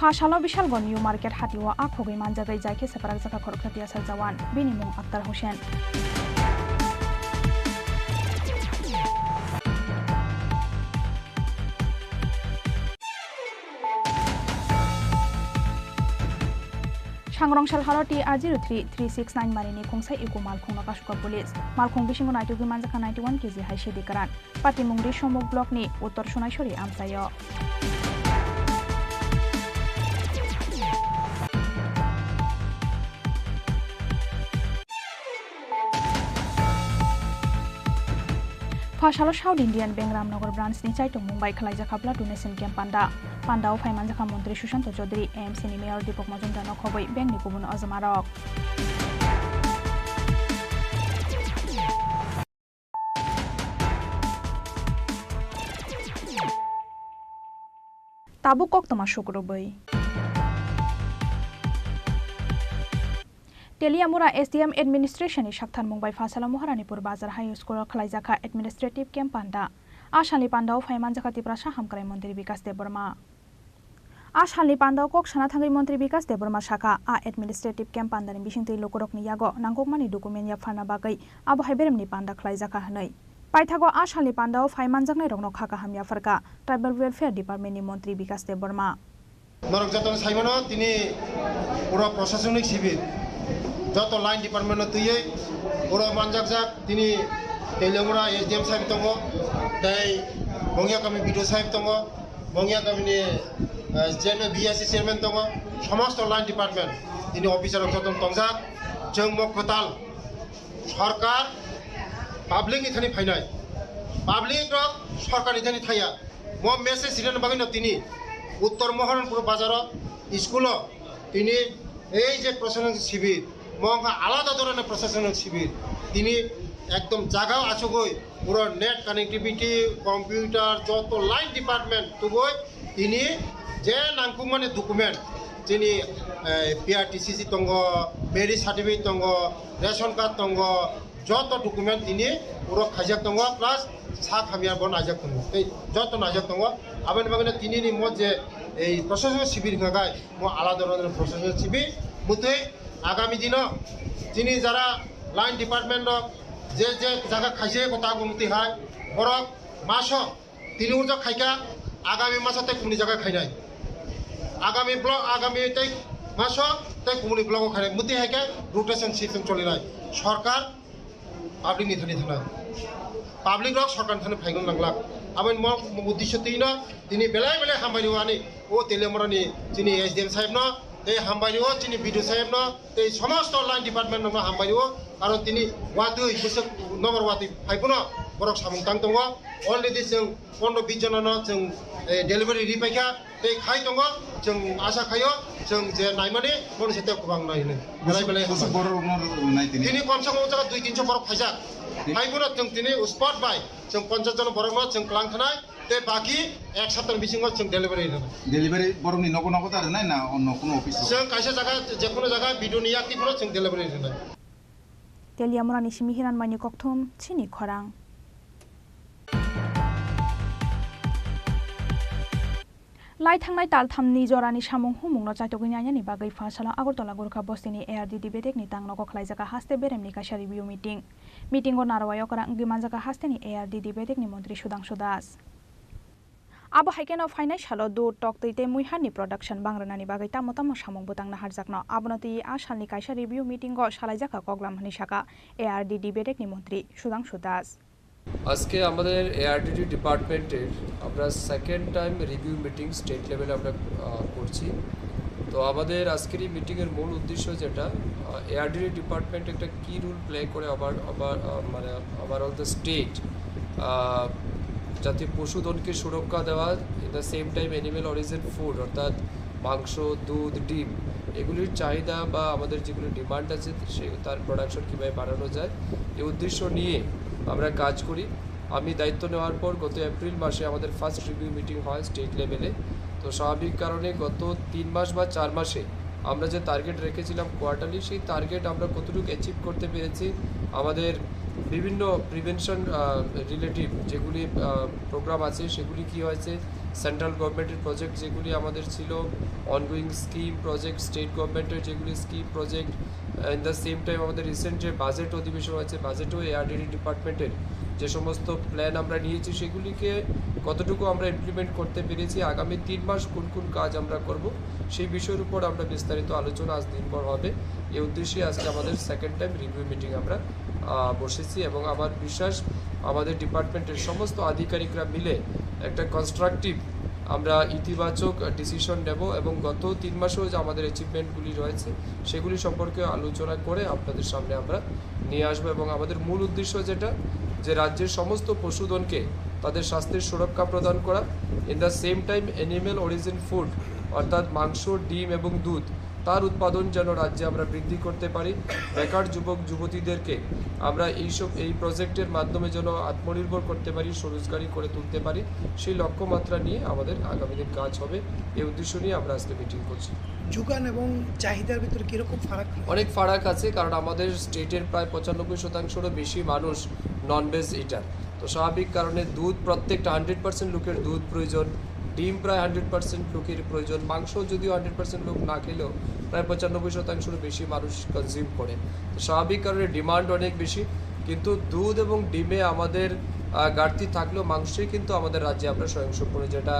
Pha salo Bishalganj New Market hatio a khogwi manjagwi jai khe swprak jakha khoroksa T S R jawan, bini mung Akhtar Hussain. Sangrong Salharo T R zero three three six nine marini khungsa ego malkhungno kasuka police. Malkhung bisingo naitugwi manjakha ninety one K G hai sidi kwran. Patimungri Somok block ni Uttor Sonaisori amchaio. Pha salo South Indian Bank Ramnagar branch ni chaitongmung bai khwlaijakha blood donation camp panda. Panda o phai manjakha Montri Sushanta Chaudhary, A M C ni Mayor Deepak Majumdar no khobwi bank ni kubun ojama rok. Tabuk koktwma sukrubwi. Teliamura S D M administration ni saktharmung bai Phasalo Maharanipur bazar high school o khwlaijakha administrative camp panda. A salni pandao phai manjakha Tiprasa Hamkrai Montri Bikas Debbarma. A salni pandao kok sana thangwi Montri Bikas Debbarma sakha, a administrative camp pandani bisingtwi lukurokni yago nangkukmani document yapharna bagwi abo hai beremni panda khwlaijakha hwnwi. Paithago a salni pandao phai manjaknairokno kha kaham yapharkha Tribal Welfare Department ni Montri Bikas Debbarma. Norok jotono saimano tini pura proshasonic sibir, joto line department no twiwi pura manjakjak tini Teliamura S D M sahib tongo, tei Bongya kami B D O sahib tongo, Bongya kami ni, eh, chairman, B S C chairman tongo, somosto line department tini officer rok jotono tongjak. Chwng mo kwtal sorkar public ni thani phainai, public rok sorkar ni thani thaya. Mo message rinani bagwi no tini Uttor Moharanpur bazaro school o tini ei je proshasonic sibir, mo wngkha alada dhoroner proshasonic sibir, tini ekdom jagao achugwi pura net connectivity, computer, joto line department tubui tini je nangkukmani document, chini, eh, P R T C C tongo, marriage certificate tongo, ration card tongo, joto document tini pura khaijak tongo, plus sak hamya bo naijak tongo, tei joto naijak tongo. Aboni bagwi no tini ni mo je ei proshasonic sibir hwnka khai, mo alada dhoroner proshasonic sibir. Mutwi agami dino chini jara line department rok je je jaga khaijak ko tago mutwi hai borok maso tini urjak khaika, agami masa tei kumuni jaga khainai. Agami block, agami tei maso tei kumuni block o khainai. Mutwi hai khe rotation system cholinai. Sorkar public ni thani thanai. Public rok sorkar ni thani phaigun nanglak. Aboni mo, mo uddesho twi no tini belai belai hambai rw ani o Teliamura ni chini S D M sahib no, tei hambai rw chini B D O sahib no, tei somosto line department rok no hambai rw. Karon tini watwi bwswk nokbar watwi phai phano borok samung tang tongo. Already chwng pondro bis jona no chwng, eh, delivery ri paikha, tei khai tongo. Chwng asa khaio chwng je naimani bono se tei kwbang nai hinwi. Belai belai bwswk hambai. Borok rokno rwnai tini? Tini komse kom o jaga dui tinso borok phaijak. Tini? Hai bono chwng tini spot bai chwng ponchas jona borok no chwng klang khanai, tei baki ek saptani bisingo chwng delivery rwnai. Delivery borokni nogo nogo ta rwnai na onno kuno office o? Chwng kaisa jaga, je kuno jaga B D O ni yakni phano chwng delivery rwnai. Teliamura ni simi Hiranmai ni kokthum chini khorang. Lai thangnai tal thamni jorani samung humungno chaitogwi nainani bagwi Phasalo Agartala Gorkha bostini A R D D bedekni tangnogo khlaijak haste beremni kaisa review meeting. Meetingo narwai okra wngwi manjak hasteni A R D D bedekni montri Sudhangshu Das. Abo hai kheno phainai salo dud, toktwi tei muiharni production bang rwnani bagwi tamo tamo samung bwtang naharjakno. Abono twiwi a salni kaisa review meetingo salaijak koklam hwnwi sakha A R D D bedekni montri Sudhangshu Das. আজকে আমাদের এআরডিডি ডিপার্টমেন্টের আমরা second time review meeting state লেভেলে আমরা, আহ, করছি। তো আমাদের আজকের এই মিটিংয়ের মূল উদ্দেশ্য যেটা, আহ, এআরডিডি ডিপার্টমেন্ট একটা কি রোল প্লে করে ওভার, ওভার, আহ, মানে ওভারঅল দ্য স্টেট, আহ, যাতে পশুধনকে সুরক্ষা দেওয়া, in the same time animal origin food, অর্থাৎ মাংস, দুধ, ডিম, এগুলির চাহিদা বা আমাদের যেগুলি ডিমান্ড আছে, সে, তার প্রোডাকশন কীভাবে বাড়ানো যায়, এই উদ্দেশ্য নিয়ে আমরা কাজ করি। আমি দায়িত্ব নেওয়ার পর গত এপ্রিল মাসে আমাদের ফার্স্ট রিভিউ মিটিং হয় স্টেট লেভেলে। তো স্বাভাবিক কারণে গত তিন মাস বা চার মাসে আমরা যে টার্গেট রেখেছিলাম কোয়ার্টারলি, সেই টার্গেট আমরা কতটুকু অ্যাচিভ করতে পেরেছি, আমাদের বিভিন্ন প্রিভেনশন, আহ, রিলেটিভ যেগুলি, আহ, প্রোগ্রাম আছে, সেগুলি কী হয়েছে, সেন্ট্রাল গভর্নমেন্টের প্রজেক্ট যেগুলি আমাদের ছিল, অনগোয়িং স্কিম প্রজেক্ট, স্টেট গভর্নমেন্টের যেগুলি scheme project, in the same time আমাদের রিসেন্ট যে বাজেট অধিবেশন হয়েছে, বাজেটও এআরডিডি ডিপার্টমেন্টের যে সমস্ত প্ল্যান আমরা নিয়েছি, সেগুলিকে কতটুকু আমরা ইমপ্লিমেন্ট করতে পেরেছি, আগামী তিন মাস কোন কোন কাজ আমরা করব, সেই বিষয়ের উপর আমরা বিস্তারিত আলোচনা আজ দিনভর হবে। এই উদ্দেশ্যে আজকে আমাদের সেকেন্ড টাইম রিভিউ মিটিং আমরা, আহ, বসেছি এবং আমার বিশ্বাস আমাদের ডিপার্টমেন্টের সমস্ত আধিকারিকরা মিলে একটা কনস্ট্রাকটিভ আমরা ইতিবাচক ডিসিশন নেব এবং গত তিন মাসেও যে আমাদের অ্যাচিভমেন্টগুলি রয়েছে সেগুলি সম্পর্কে আলোচনা করে আপনাদের সামনে আমরা নিয়ে আসবো। এবং আমাদের মূল উদ্দেশ্য যেটা, যে রাজ্যের সমস্ত পশুধনকে তাদের স্বাস্থ্যের সুরক্ষা প্রদান করা, in the same time animal origin food অর্থাৎ মাংস, ডিম এবং দুধ তার উৎপাদন যেন রাজ্যে আমরা বৃদ্ধি করতে পারি, বেকার যুবক যুবতীদেরকে আমরা এইসব, এই প্রজেক্টের মাধ্যমে যেন আত্মনির্ভর করতে পারি, স্বরোজগারী করে তুলতে পারি, সেই লক্ষ্যমাত্রা নিয়ে আমাদের আগামী দিন কাজ হবে। এই উদ্দেশ্য নিয়ে আমরা আজকে মিটিং করছি। যোগান এবং চাহিদার ভিতরে কিরকম ফারাক? অনেক ফারাক আছে, কারণ আমাদের স্টেটের প্রায় পঁচানব্বই শতাংশরও বেশি মানুষ নন ভেজ ইটার। তো স্বাভাবিক কারণে দুধ, প্রত্যেকটা হান্ড্রেড পার্সেন্ট লোকের দুধ প্রয়োজন, ডিম প্রায় হান্ড্রেড পার্সেন্ট লোকের প্রয়োজন, মাংস যদিও হান্ড্রেড পার্সেন্ট লোক না খেলেও প্রায় পঁচানব্বই শতাংশরও বেশি মানুষ কনজিউম করে। তো স্বাভাবিক কারণে ডিমান্ড অনেক বেশি, কিন্তু দুধ এবং ডিমে আমাদের, আহ, ঘাটতি থাকলেও মাংসে কিন্তু আমাদের রাজ্যে আমরা স্বয়ংসম্পূর্ণ, যেটা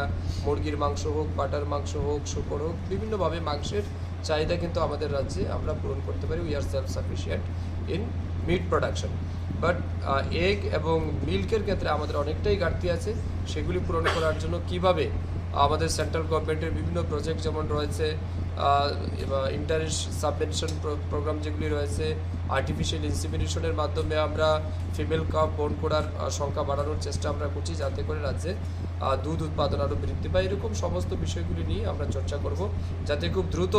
মুরগির মাংস হোক, পাঠার মাংস হোক, শূকর হোক, বিভিন্নভাবে মাংসের চাহিদা কিন্তু আমাদের রাজ্যে আমরা পূরণ করতে পারি। We are self sufficient in meat production, but egg এবং মিল্কের ক্ষেত্রে আমাদের অনেকটাই ঘাটতি আছে। সেগুলি পূরণ করার জন্য কিভাবে আমাদের সেন্ট্রাল গভর্নমেন্টের বিভিন্ন প্রজেক্ট যেমন রয়েছে, ইন্টারেস্ট সাবভেনশন প্রোগ্রাম যেগুলি রয়েছে, আর্টিফিশিয়াল ইনসিমিনেশনের মাধ্যমে আমরা ফিমেল কাফ বর্ন করার, আহ, সংখ্যা বাড়ানোর চেষ্টা আমরা করছি, যাতে করে রাজ্যে, আহ, দুধ উৎপাদন আরও বৃদ্ধি পায়। এরকম সমস্ত বিষয়গুলি নিয়ে আমরা চর্চা করব, যাতে খুব দ্রুত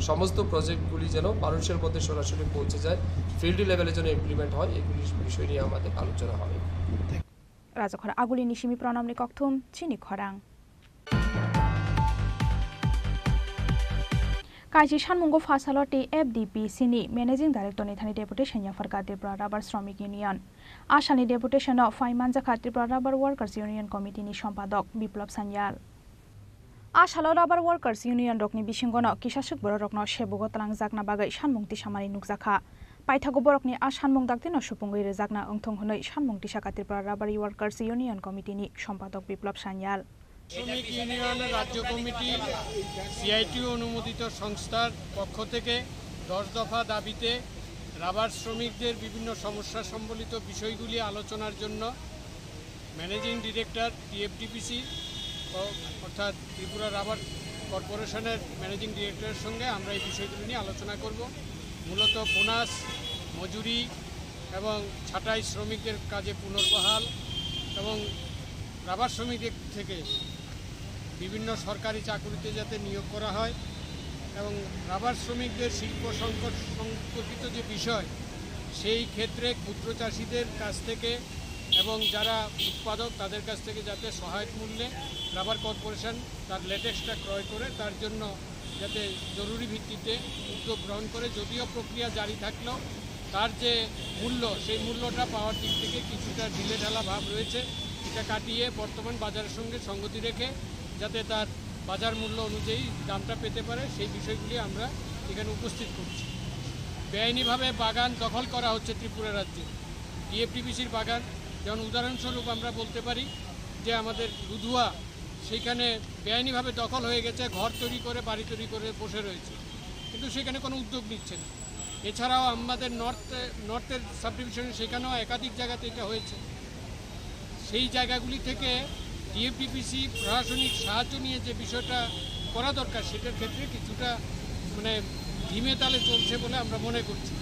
সমস্ত প্রজেক্টগুলি যেন মানুষের মধ্যে সরাসরি পৌঁছে যায়, ফিল্ড লেভেলে যেন ইমপ্লিমেন্ট হয়, এগুলি বিষয় নিয়ে আমাদের আলোচনা হবে। Rajakhor agulini simi pranamni kokthum chini khorang. Kaisi sanmungo phasalo T F D P C ni Managing Director ni thani deputation yapharkha Tripura Rubber Shramik Union. Asalni deputation o phai manjakha Tripura Rubber Workers Union Committee ni Sompadok Biplab Sanyal. Asalo Rubber Workers Union rokni bisingono kisaswk bororokno sebugo twlangjakna bagwi sanmung tisamani nukjakha. Paithago borokni a sanmung daktino supungwi rwjakna wngthung hwnwi sanmung tisakha Tripura Rubber Workers Union Committee ni Sompadok Biplab Sanyal. শ্রমিক ইউনিয়ন রাজ্য committee CIT অনুমোদিত সংস্থার পক্ষ থেকে দশ দফা দাবিতে রাবার শ্রমিকদের বিভিন্ন সমস্যা সম্বলিত বিষয়গুলি আলোচনার জন্য ম্যানেজিং ডিরেক্টর টিএফডিপিসি, অর্থাৎ ত্রিপুরা রাবার কর্পোরেশনের ম্যানেজিং ডিরেক্টরের সঙ্গে আমরা এই বিষয়গুলি নিয়ে আলোচনা করব। মূলত বোনাস, মজুরি এবং ছাঁটাই শ্রমিকদের কাজে পুনর্বহাল এবং রাবার শ্রমিকদের থেকে বিভিন্ন সরকারি চাকুরিতে যাতে নিয়োগ করা হয় এবং রাবার শ্রমিকদের শিল্প সংকট সম্পর্কিত যে বিষয়, সেই ক্ষেত্রে ক্ষুদ্র চাষিদের কাছ থেকে এবং যারা উৎপাদক, তাদের কাছ থেকে যাতে সহায়ক মূল্যে রাবার কর্পোরেশন তার লেটেক্সটা ক্রয় করে, তার জন্য যাতে জরুরি ভিত্তিতে উদ্যোগ গ্রহণ করে। যদিও প্রক্রিয়া জারি থাকলেও তার যে মূল্য, সেই মূল্যটা পাওয়ার দিক থেকে কিছুটা ঢিলেঢালা ভাব রয়েছে। এটা কাটিয়ে বর্তমান বাজারের সঙ্গে সঙ্গতি রেখে যাতে তার বাজার মূল্য অনুযায়ী দামটা পেতে পারে, সেই বিষয়গুলি আমরা এখানে উপস্থিত করছি। বেআইনিভাবে বাগান দখল করা হচ্ছে ত্রিপুরা রাজ্যে, টিএফডিপিসির বাগান। যেমন উদাহরণস্বরূপ আমরা বলতে পারি যে আমাদের লুধুয়া, সেখানে বেআইনিভাবে দখল হয়ে গেছে, ঘর তৈরি করে, বাড়ি তৈরি করে বসে রয়েছে, কিন্তু সেখানে কোনো উদ্যোগ নিচ্ছে না। এছাড়াও আমাদের নর্থ, নর্থের সাবডিভিশনে সেখানেও একাধিক জায়গাতে এটা হয়েছে। সেই জায়গাগুলি থেকে টিএফডিপিসি প্রশাসনিক সাহায্য নিয়ে যে বিষয়টা করা দরকার, সেটার ক্ষেত্রে কিছুটা মানে ধিমে তালে চলছে বলে আমরা মনে করছি।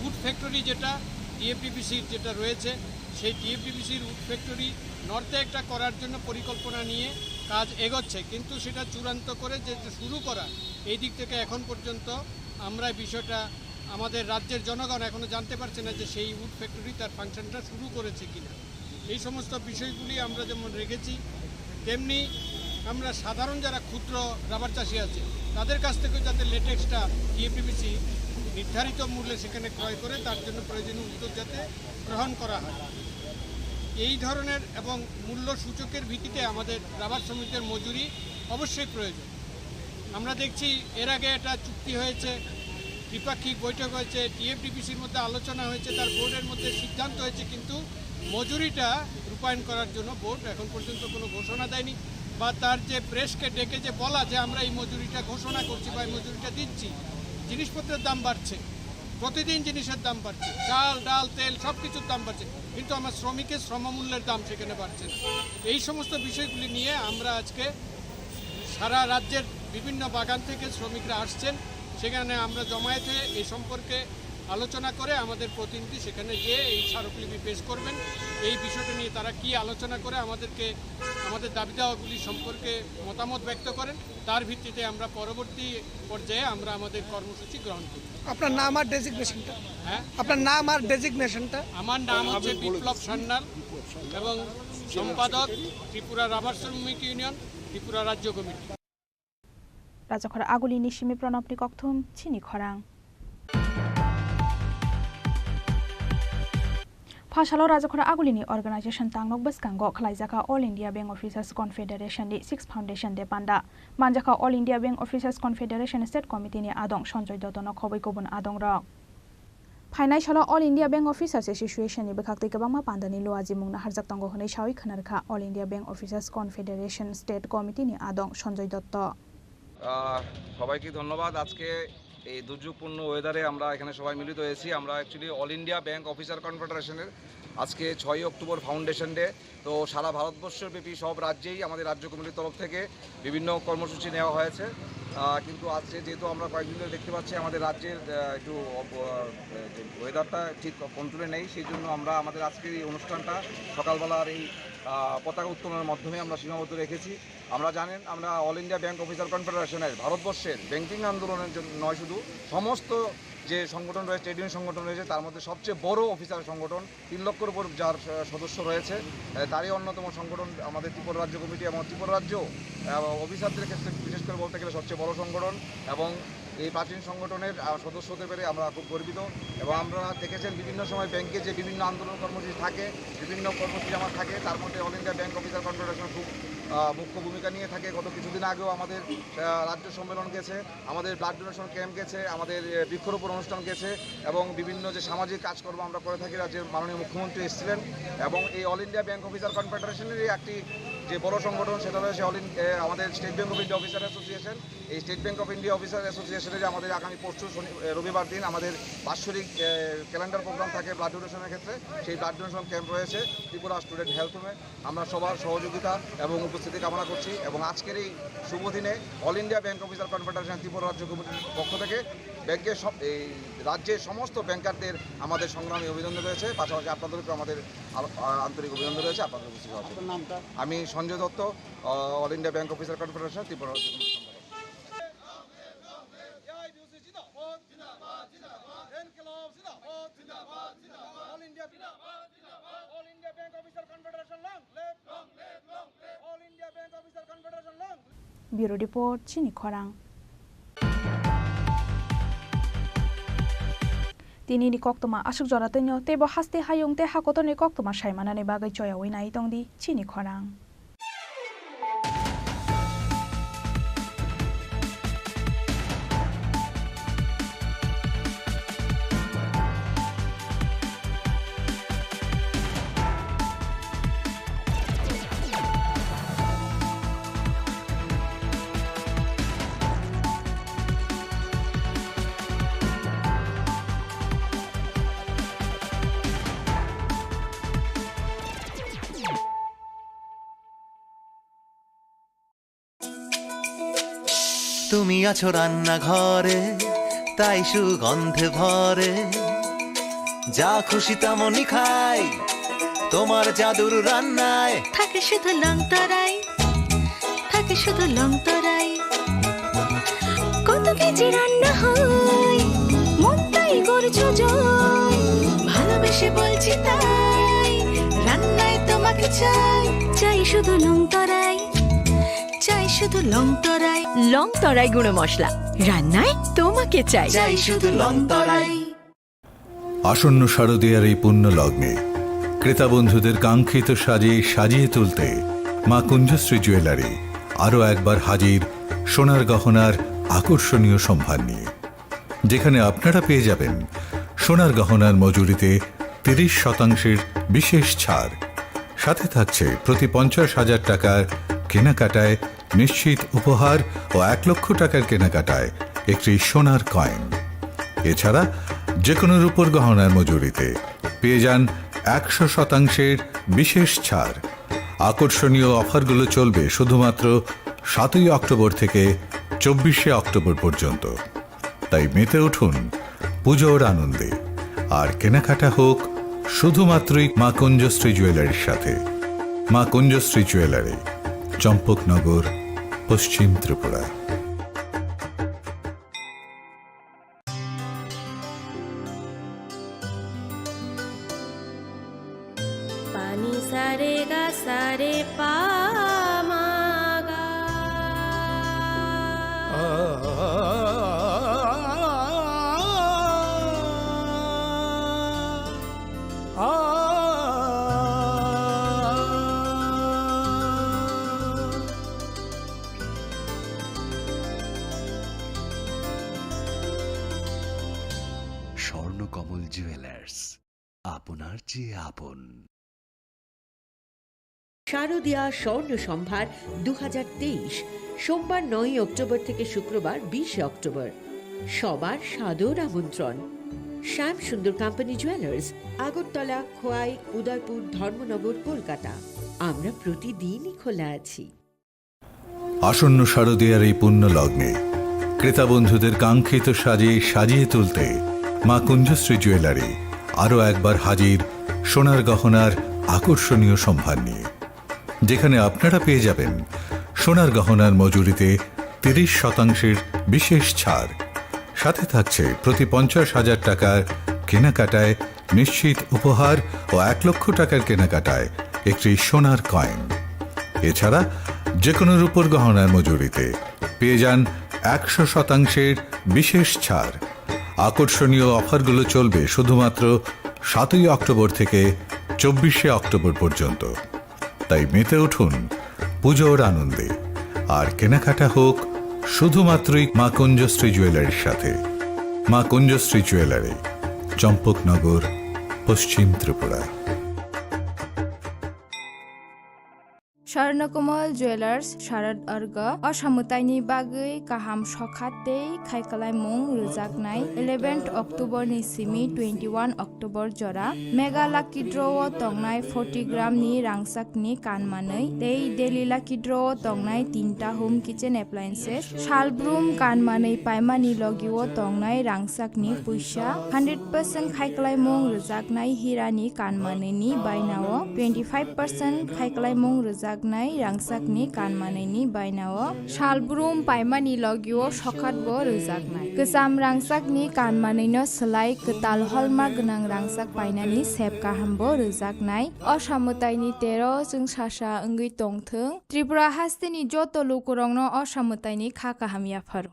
উড ফ্যাক্টরি যেটা টিএফডিপিসির যেটা রয়েছে, সেই টিএফডিপিসির উড ফ্যাক্টরি নর্থে একটা করার জন্য পরিকল্পনা নিয়ে কাজ এগোচ্ছে, কিন্তু সেটা চূড়ান্ত করে যে যে শুরু করা, এই দিক থেকে এখন পর্যন্ত আমরা এই বিষয়টা, আমাদের রাজ্যের জনগণ এখনো জানতে পারছে না যে সেই উড ফ্যাক্টরি তার ফাংশনটা শুরু করেছে কিনা। এই সমস্ত বিষয়গুলি আমরা যেমন রেখেছি, তেমনি আমরা সাধারণ যারা ক্ষুদ্র রাবার চাষি আছে, তাদের কাছ থেকেও যাতে লেটেক্সটা টিএফডিপিসি নির্ধারিত মূল্যে সেখানে ক্রয় করে তার জন্য প্রয়োজনীয় উদ্যোগ যাতে গ্রহণ করা হয়। এই ধরনের এবং মূল্য সূচকের ভিত্তিতে আমাদের রাবার শ্রমিকদের মজুরি অবশ্যই প্রয়োজন। আমরা দেখছি এর আগে একটা চুক্তি হয়েছে, দ্বিপাক্ষিক বৈঠক হয়েছে, টিএফডিপিসির মধ্যে আলোচনা হয়েছে, তার বোর্ডের মধ্যে সিদ্ধান্ত হয়েছে, কিন্তু মজুরিটা রূপায়ণ করার জন্য বোর্ড এখন পর্যন্ত কোনো ঘোষণা দেয়নি, বা তার যে প্রেসকে ডেকে যে বলা যে আমরা এই মজুরিটা ঘোষণা করছি বা এই মজুরিটা দিচ্ছি, জিনিসপত্রের দাম বাড়ছে, প্রতিদিন জিনিসের দাম বাড়ছে, চাল, ডাল, তেল সব কিছুর দাম বাড়ছে, কিন্তু আমার শ্রমিকের শ্রমমূল্যের দাম সেখানে বাড়ছে না। এই সমস্ত বিষয়গুলি নিয়ে আমরা আজকে সারা রাজ্যের বিভিন্ন বাগান থেকে শ্রমিকরা আসছেন, সেখানে আমরা জমায়েত হয়ে এই সম্পর্কে আলোচনা করে আমাদের প্রতিনিধি সেখানে গিয়ে এই স্মারকলিপি পেশ করবেন। এই বিষয়টা নিয়ে তারা কি আলোচনা করে আমাদেরকে, আমাদের দাবি দাওয়াগুলি সম্পর্কে মতামত ব্যক্ত করেন, তার ভিত্তিতে আমরা পরবর্তী পর্যায়ে আমরা আমাদের কর্মসূচি গ্রহণ করব। আপনার নাম আর ডেজিগনেশনটা? হ্যাঁ? আপনার নাম আর ডেজিগনেশনটা? আমার নাম হচ্ছে বিপ্লব সান্যাল এবং সম্পাদক ত্রিপুরা রাবার শ্রমিক ইউনিয়ন, ত্রিপুরা রাজ্য committee. Rajakhor Agulini simi Pranabni kokthum chini khorang. Phasalo Rajakhor Agulini organization tangnok bwskango khwlaijakha All India Bank Officers Confederation ni sixth Foundation Day panda. Manjakha All India Bank Officers Confederation State Committee ni adong Sanjoy Dotto no khobwi kubun adong rok. Phainai salo All India Bank Officers Association ni bwkhaktwi kwbangma pandani luajimung naharjak tongo hwnwi sawi khwnarwkha All India Bank Officers Confederation State Committee ni adong Sanjoy Dotto. আহ, সবাইকে ধন্যবাদ। আজকে এই দুর্যোগপূর্ণ ওয়েদারে আমরা এখানে সবাই মিলিত হয়েছি। আমরা actually all India bank officer কনফেডারেশনের আজকে ছয়ই অক্টোবর ফাউন্ডেশন ডে। তো সারা ভারতবর্ষব্যাপী সব রাজ্যেই আমাদের রাজ্য কমিটির তরফ থেকে বিভিন্ন কর্মসূচি নেওয়া হয়েছে। আহ, কিন্তু আজকে যেহেতু আমরা কয়েকদিন ধরে দেখতে পাচ্ছি আমাদের রাজ্যের, আহ, একটু অপ-, আহ, যে ওয়েদারটা ঠিক কন্ট্রোলে নেই, সেই জন্য আমরা আমাদের আজকের এই অনুষ্ঠানটা সকালবেলার এই, আহ, পতাকা উত্তোলনের মাধ্যমে আমরা সীমাবদ্ধ রেখেছি। আমরা জানেন, আমরা অল ইন্ডিয়া ব্যাংক অফিসার কনফেডারেশনের ভারতবর্ষের ব্যাংকিং আন্দোলনের জন্য নয়, শুধু সমস্ত যে সংগঠন রয়েছে, ট্রেড ইউনিয়ন সংগঠন রয়েছে, তার মধ্যে সবচেয়ে বড় অফিসার সংগঠন, তিন লক্ষর উপর যার, আহ, সদস্য রয়েছে, আহ, তারই অন্যতম সংগঠন আমাদের ত্রিপুরা রাজ্য কমিটি এবং ত্রিপুরা রাজ্য, আহ, অফিসারদের ক্ষেত্রে বিশেষ করে বলতে গেলে সবচেয়ে বড় সংগঠন। এবং এই প্রাচীন সংগঠনের, আহ, সদস্য হতে পেরে আমরা খুব গর্বিত। এবং আমরা দেখেছেন, বিভিন্ন সময় ব্যাংকে যে বিভিন্ন আন্দোলন কর্মসূচি থাকে, বিভিন্ন কর্মসূচি আমার থাকে, তার মধ্যে all India bank officer confederation খুব, আহ, মুখ্য ভূমিকা নিয়ে থাকে। গত কিছুদিন আগেও আমাদের, আহ, রাজ্য সম্মেলন গেছে, আমাদের ব্লাড ডোনেশন ক্যাম্প গেছে, আমাদের, এ, বৃক্ষরোপণ অনুষ্ঠান গেছে এবং বিভিন্ন যে সামাজিক কাজকর্ম আমরা করে থাকি। রাজ্যের মাননীয় মুখ্যমন্ত্রী এসেছিলেন এবং এই অল ইন্ডিয়া ব্যাংক অফিসার কনফেডারেশনেরই একটি যে বড় সংগঠন, সেটা রয়েছে অল ইন-, এ, আমাদের state bank of India officer association. এই state bank of India officer অ্যাসোসিয়েশনের আমাদের আগামী পরশু শনি-, এ, রবিবার দিন আমাদের বাৎসরিক, এ, ক্যালেন্ডার প্রোগ্রাম থাকে ব্লাড ডোনেশনের ক্ষেত্রে। সেই ব্লাড ডোনেশন ক্যাম্প রয়েছে ত্রিপুরা স্টুডেন্ট হেলথ হোমে। আমরা সবার সহযোগিতা এবং উপস্থিতি কামনা করছি এবং আজকের এই শুভ দিনে all India bank officer confederation Tripura রাজ্য কমিটির পক্ষ থেকে ব্যাংকের সব, এই রাজ্যের সমস্ত ব্যাংকারদের আমাদের সংগ্রামী অভিনন্দন রয়েছে, পাশাপাশি আপনাদেরকেও আমাদের আ-, আ-, আন্তরিক অভিনন্দন রয়েছে আপনাদের উপস্থিত হওয়ার জন্য। আপনার নামটা? আমি সঞ্জয় দত্ত, আ, all India bank officer confederation Tripura রাজ্য কমিটির সম্পাদক। এআইবিউসি জিন্দাবাদ, জিন্দাবাদ, জিন্দাবাদ। এনকিলাব জিন্দাবাদ, জিন্দাবাদ, জিন্দাবাদ। অল ইন্ডিয়া জিন্দাবাদ, জিন্দাবাদ। All India bank officer confederation long live, long live, long live. All India bank officer confederation long live. Bureau Report, chini khorang. Tini ni koktwma aswk jora twino, teibo haste hayung tei hakotorni koktwma saimanani bagwi choyaui nai tongdi chini khorang. তুমি আছো রান্নাঘরে, তাই সুগন্ধে ভরে। যা খুশি তেমনই খাই, তোমার জাদুর রান্নায়। থাকে শুধু লং তরাই, থাকে শুধু লং তরাই। কত কেজি রান্না হয়, মনটাই করছো জয়। ভালোবেসে বলছি তাই, রান্নায় তোমাকে চাই, চাই শুধু লং তরাই। চাই শুধু লং তরাই। লং তরাই গুঁড়ো মশলা, রান্নায় তোমাকে চাই। চাই শুধু লং তরাই। আসন্ন শারদীয়ার এই পুণ্য লগ্নে ক্রেতা বন্ধুদের কাঙ্ক্ষিত সাজে সাজিয়ে তুলতে মা কুঞ্জশ্রী জুয়েলারি আরও একবার হাজির সোনার গহনার আকর্ষণীয় সম্ভার নিয়ে, যেখানে আপনারা পেয়ে যাবেন সোনার গহনার মজুরিতে তিরিশ শতাংশের বিশেষ ছাড়। সাথে থাকছে প্রতি পঞ্চাশ হাজার টাকার কেনাকাটায় নিশ্চিত উপহার ও এক লক্ষ টাকার কেনাকাটায় একটি সোনার কয়েন। এছাড়া যে কোনো রূপোর গহনার মজুরিতে পেয়ে যান একশো শতাংশের বিশেষ ছাড়। আকর্ষণীয় অফারগুলো চলবে শুধুমাত্র সাতই অক্টোবর থেকে চব্বিশে অক্টোবর পর্যন্ত। তাই মেতে উঠুন পুজোর আনন্দে। আর কেনাকাটা হোক শুধুমাত্রই মা কুঞ্জশ্রী জুয়েলারির সাথে। মা কুঞ্জশ্রী জুয়েলারি, চম্পকনগর, পশ্চিম Tripura. Pani sare ga sare pa ma ga. Swarnakamal jewellers, আপনার চেয়ে আপন। শারদীয়া স্বর্ণ সম্ভার দু হাজার তেইশ, সোমবার নয়ই অক্টোবর থেকে শুক্রবার বিশে অক্টোবর। সবার সাদর আমন্ত্রণ। শ্যাম সুন্দর কোম্পানি জুয়েলার্স, আগরতলা, খোয়াই, উদয়পুর, ধর্মনগর, কলকাতা। আমরা প্রতিদিনই খোলা আছি। আসন্ন শারদীয়ার এই পুণ্য লগ্নে ক্রেতা বন্ধুদের কাঙ্ক্ষিত সাজে সাজিয়ে তুলতে মা কুঞ্জশ্রী জুয়েলারি আরও একবার হাজির সোনার গহনার আকর্ষণীয় সম্ভার নিয়ে, যেখানে আপনারা পেয়ে যাবেন সোনার গহনার মজুরিতে তিরিশ শতাংশের বিশেষ ছাড়, সাথে থাকছে প্রতি পঞ্চাশ হাজার টাকার কেনাকাটায় নিশ্চিত উপহার ও এক লক্ষ টাকার কেনাকাটায় একটি সোনার কয়েন। এছাড়া যে কোনো রূপোর গহনার মজুরিতে পেয়ে যান একশো শতাংশের বিশেষ ছাড়। আকর্ষণীয় অফারগুলো চলবে শুধুমাত্র সাতই অক্টোবর থেকে চব্বিশে অক্টোবর পর্যন্ত। তাই মেতে উঠুন পুজোর আনন্দে, আর কেনাকাটা হোক শুধুমাত্রই মা কুঞ্জশ্রী জুয়েলারির সাথে। মা কুঞ্জশ্রী জুয়েলারি, চম্পকনগর, পশ্চিম ত্রিপুরা। স্বর্ণকমল জুয়েলার্স শারদ অর্ঘ o samwtaini bagwi kaham sokha tei khaikhlaimung rwjaknai eleventh October ni simi twenty-one October jora Mega Lucky Draw o tongnai forty gram ni rangchak ni kanmanwi tei Daily Lucky Draw o tongnai tinta home kitchen appliances, salbrum kanmanwi paimani logi o tongnai rangchak ni puisa, hundred percent khaikhlaimung rwjaknai hira ni kanmanwi ni baina o, twenty five percent khaikhlaimung rwjaknai rangchak ni kanmanwi ni baina o, salbrum paimani logi o sokhat bo rwjaknai. Kwcham rangchak ni kanmanwi no swlai kwtal holma gwnang rangchak painani sep kaham bo rwjaknai. O samwtaini tero chwng sasa wngwi tongthwng. Tripura hasteni joto lukurokno o samwtaini kha kaham yapharo.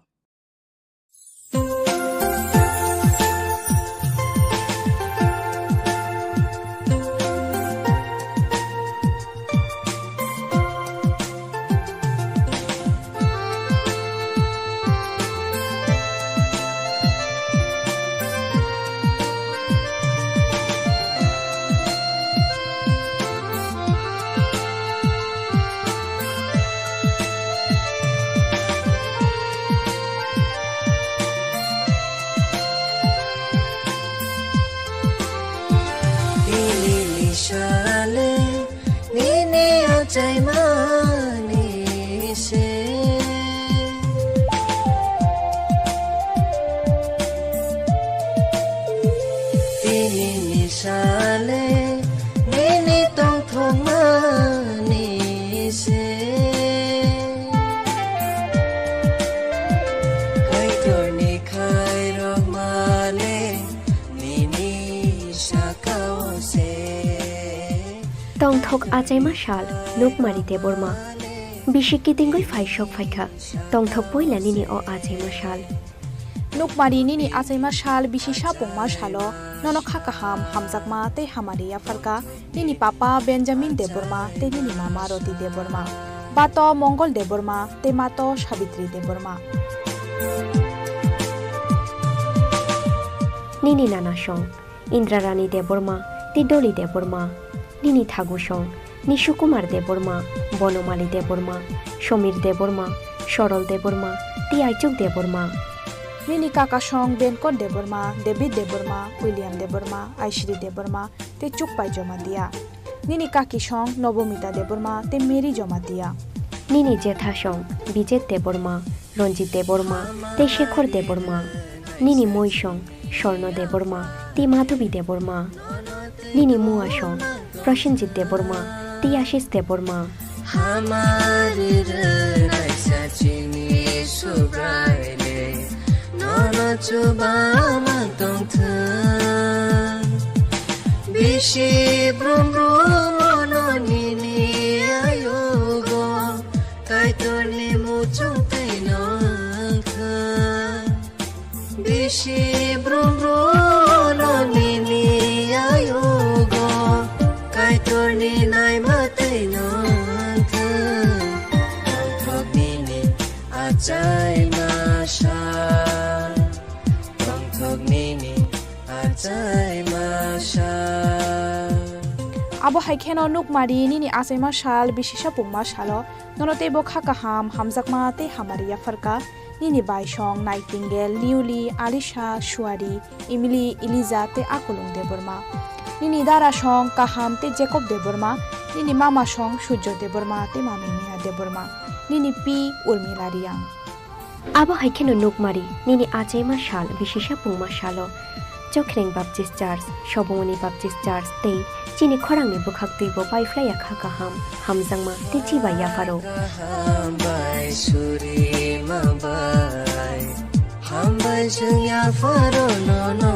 Nini sale, nini achaimani se. Tini ni sale, nini tongthokmani se. Kaitorni khairok male, nini sakao se. Tongthok achaima sal, Nukmari Debbarma. Bisi kitingwi phaisok phaikha, tongthok poila nini o achaima sal. Nukmari, nini achaima sal, bisi sapungma salo nono kha kaham, hamjakma tei hamari yapharkha. Nini papa Benjamin Debbarma tei nini mama Roti Debbarma. Bato Mongol Debbarma tei mato Sabitri Debbarma. Nini nana song Indrarani Debbarma tei Doli Debbarma. Nini thagu song Nishu Kumar Debbarma, Bonomali Debbarma, Somir Debbarma, Sorol Debbarma tei Aichuk Debbarma. Nini kaka song Benkot Debbarma, David Debbarma, William Debbarma, Aishri Debbarma tei Chukpai Jamatia. Nini kaki song Nobomita Debbarma tei Mary Jamatia. Nini jetha song Bijet Debbarma, Ranjit Debbarma tei Shekhar Debbarma. Nini moi song Swarno Debbarma tei Madhubi Debbarma. Nini mua song Prasenjit Debbarma tei Ashish Debbarma. Hamari rwnaisa chini Subraile, nono chuba mantongthwng. Bisi brum brum ono nini ayugo, Kaitorni muchung twi nongthwng. Bisi brum brum no nini ayugo, Kaitorni naima twi nongthwng. Tongthok nini achai masa, tongthok nini achai masa. Abo hai kheno nukmari nini achaima sal, bisi sapungma salo nono teibo kha kaham, hamjakma tei hamari yapharkha. Nini baisong Nightingale, Newly, Alisha, Suari, Emily, Eliza tei Akulung Debbarma. Nini dara song Kaham tei Jacob Debbarma. Nini mama song Surjo Debbarma tei mami Mira Debbarma. Nini pi Urmila Riang. Abo hai kheno nukmari nini achaima sal, bisi sapungma salo Chokhreng Baptist Church, Sobongoni Baptist Church tei chini khorangni bwkhak twibo paiphlaiya kha kaham, hamjakma tei chibai yapharo. Kaham bai suri ma bai, hambai chwng yapharo nono.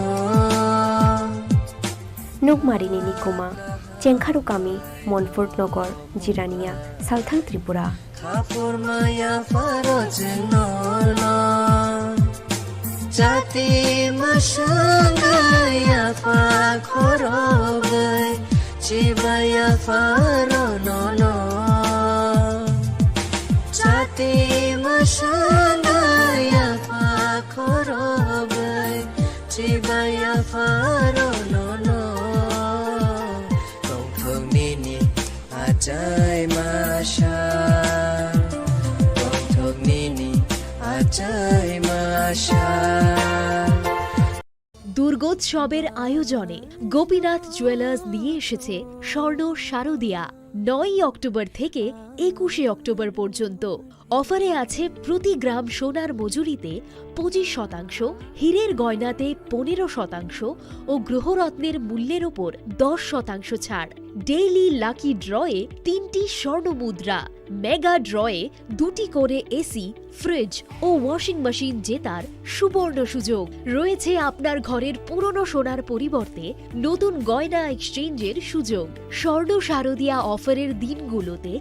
Nukmari nini kuma, Chengkharu kami, Monfort Nogor, Jirania, Salthang Tripura. Khapur maya pharo chwngno no. Chati mwswngwi yapha khorogwi chiba yapharo nono. Chati mwswngwi yapha khorogwi chiba yapharo nono. Tongthok nini achai masa, tongthok nini achai masa. দুর্গোৎসবের আয়োজনে গোপীনাথ জুয়েলার্স নিয়ে এসেছে স্বর্ণ শারদিয়া। নয়ই অক্টোবর থেকে একুশে অক্টোবর পর্যন্ত অফারে আছে প্রতি গ্রাম সোনার মজুরিতে পঁচিশ শতাংশ, হীরের গয়নাতে পনেরো শতাংশ ও গ্রহরত্নের মূল্যের ওপর দশ শতাংশ ছাড়। ডেইলি লাকি ড্রয়ে তিনটি স্বর্ণ মুদ্রা, মেগা ড্রয়ে দুটি করে এসি, ফ্রিজ ও ওয়াশিং মেশিন জেতার সুবর্ণ সুযোগ। রয়েছে আপনার ঘরের পুরনো সোনার পরিবর্তে নতুন গয়না এক্সচেঞ্জের সুযোগ। স্বর্ণ শারদিয়া অফারের দিনগুলোতে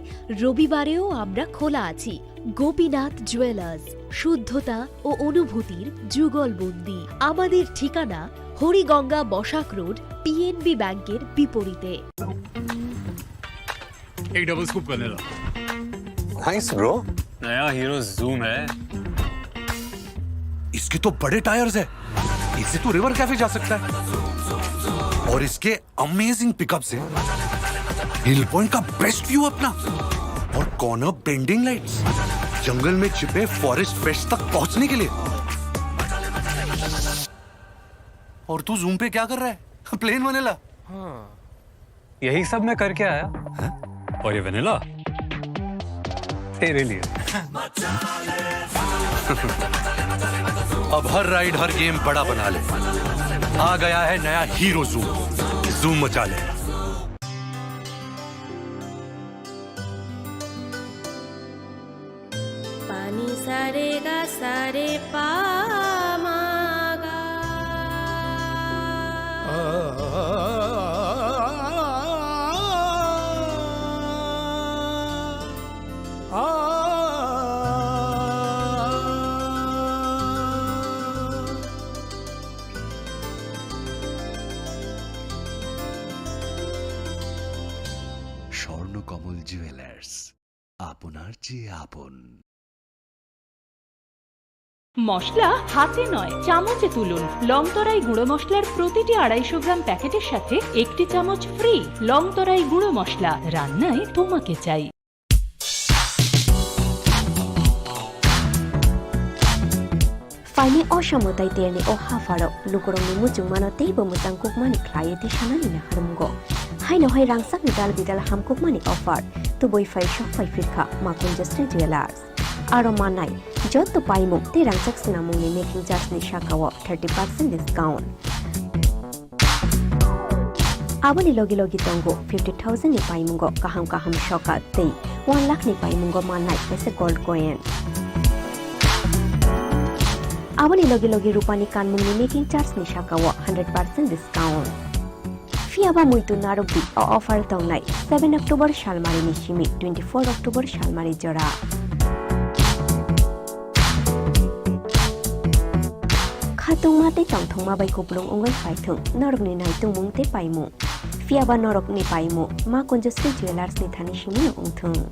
রবিবারেও আমরা খোলা আছি। গোপীনাথ জুয়েলার্স, শুদ্ধতা ও অনুভূতির যুগলবন্দি। আমাদের ঠিকানা হরিগঙ্গা বসাক রোড, পিএনবি ব্যাংকের বিপরীতে। एक double scoop vanilla. Nice, bro। नया हीरो जूम है। इसके तो बड़े टायर्स है, इससे तो रिवर कैफे जा सकता है। और इसके अमेजिंग पिकअप्स हैं। हिल पॉइंट का बेस्ट व्यू अपना और कॉर्नर बेंडिंग लाइट्स, जंगल में छिपे फॉरेस्ट फ्रेश तक पहुंचने के लिए। और तू जूम पे क्या कर रहा है? Plane vanilla. हाँ। यही सब मैं करके आया। हाँ? और ये वनीला? तेरे लिए। अब हर राइड, हर गेम बड़ा बना ले। आ गया है नया हीरो जूम। जूम मचा ले। Pani sare ga sare pa ma ga. Swarnakamal jewellers, আপনার চেয়ে আপন। মশলা হাতে নয়, চামচে তুলুন। লংতরাই গুঁড়ো মশলার প্রতিটি আড়াইশো গ্রাম প্যাকেটের সাথে একটি চামচ ফ্রি। লংতরাই গুঁড়ো মশলা, রান্নায় তোমাকে চাই। Phaini o samo tei terni o hapharo lukurokni muchungmano teibo mwchang kukmani khlaiwi tei sanani naharmungo. Haino hai rangchakni dal bidal hamkukmani offer tubui phai sok phai phirkha Makunja Sri Jewellers. Aro manai joto paimung tei rangchak swnamungni making charge ni sakao thirty percent discount. Aboni logi logi tongo fifty thousand ni paimungo kaham kaham soka tei one lakh ni paimungo manai kaisa gold coin. Aboni logi logi rupani kanmungni making charge ni sakao hundred percent discount. Phiya ba muitu narwk di, o offer tongnai seven October salmari ni simi twenty four October salmari jora. Khatungma tei tongthokma bai kupulung wngwi phaithwng norokni naitungmung tei paimung. Phiya ba norokni paimung Ma Kunjasri Jewellers ni thani simi wngthwng.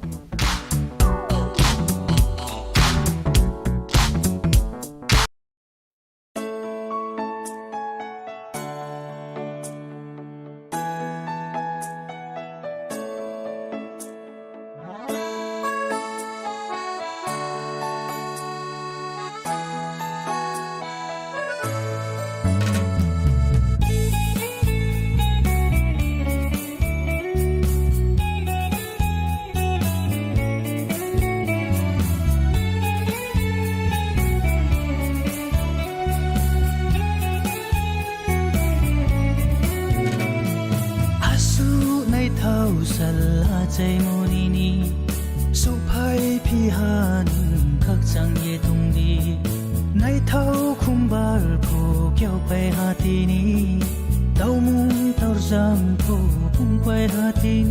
Aswk naithau sal achai monini, suphai phiha nwng khakchang ye tongdi. Naithau khumbar phu kyaupai hatini, taumung torjang phu phungpai hatini.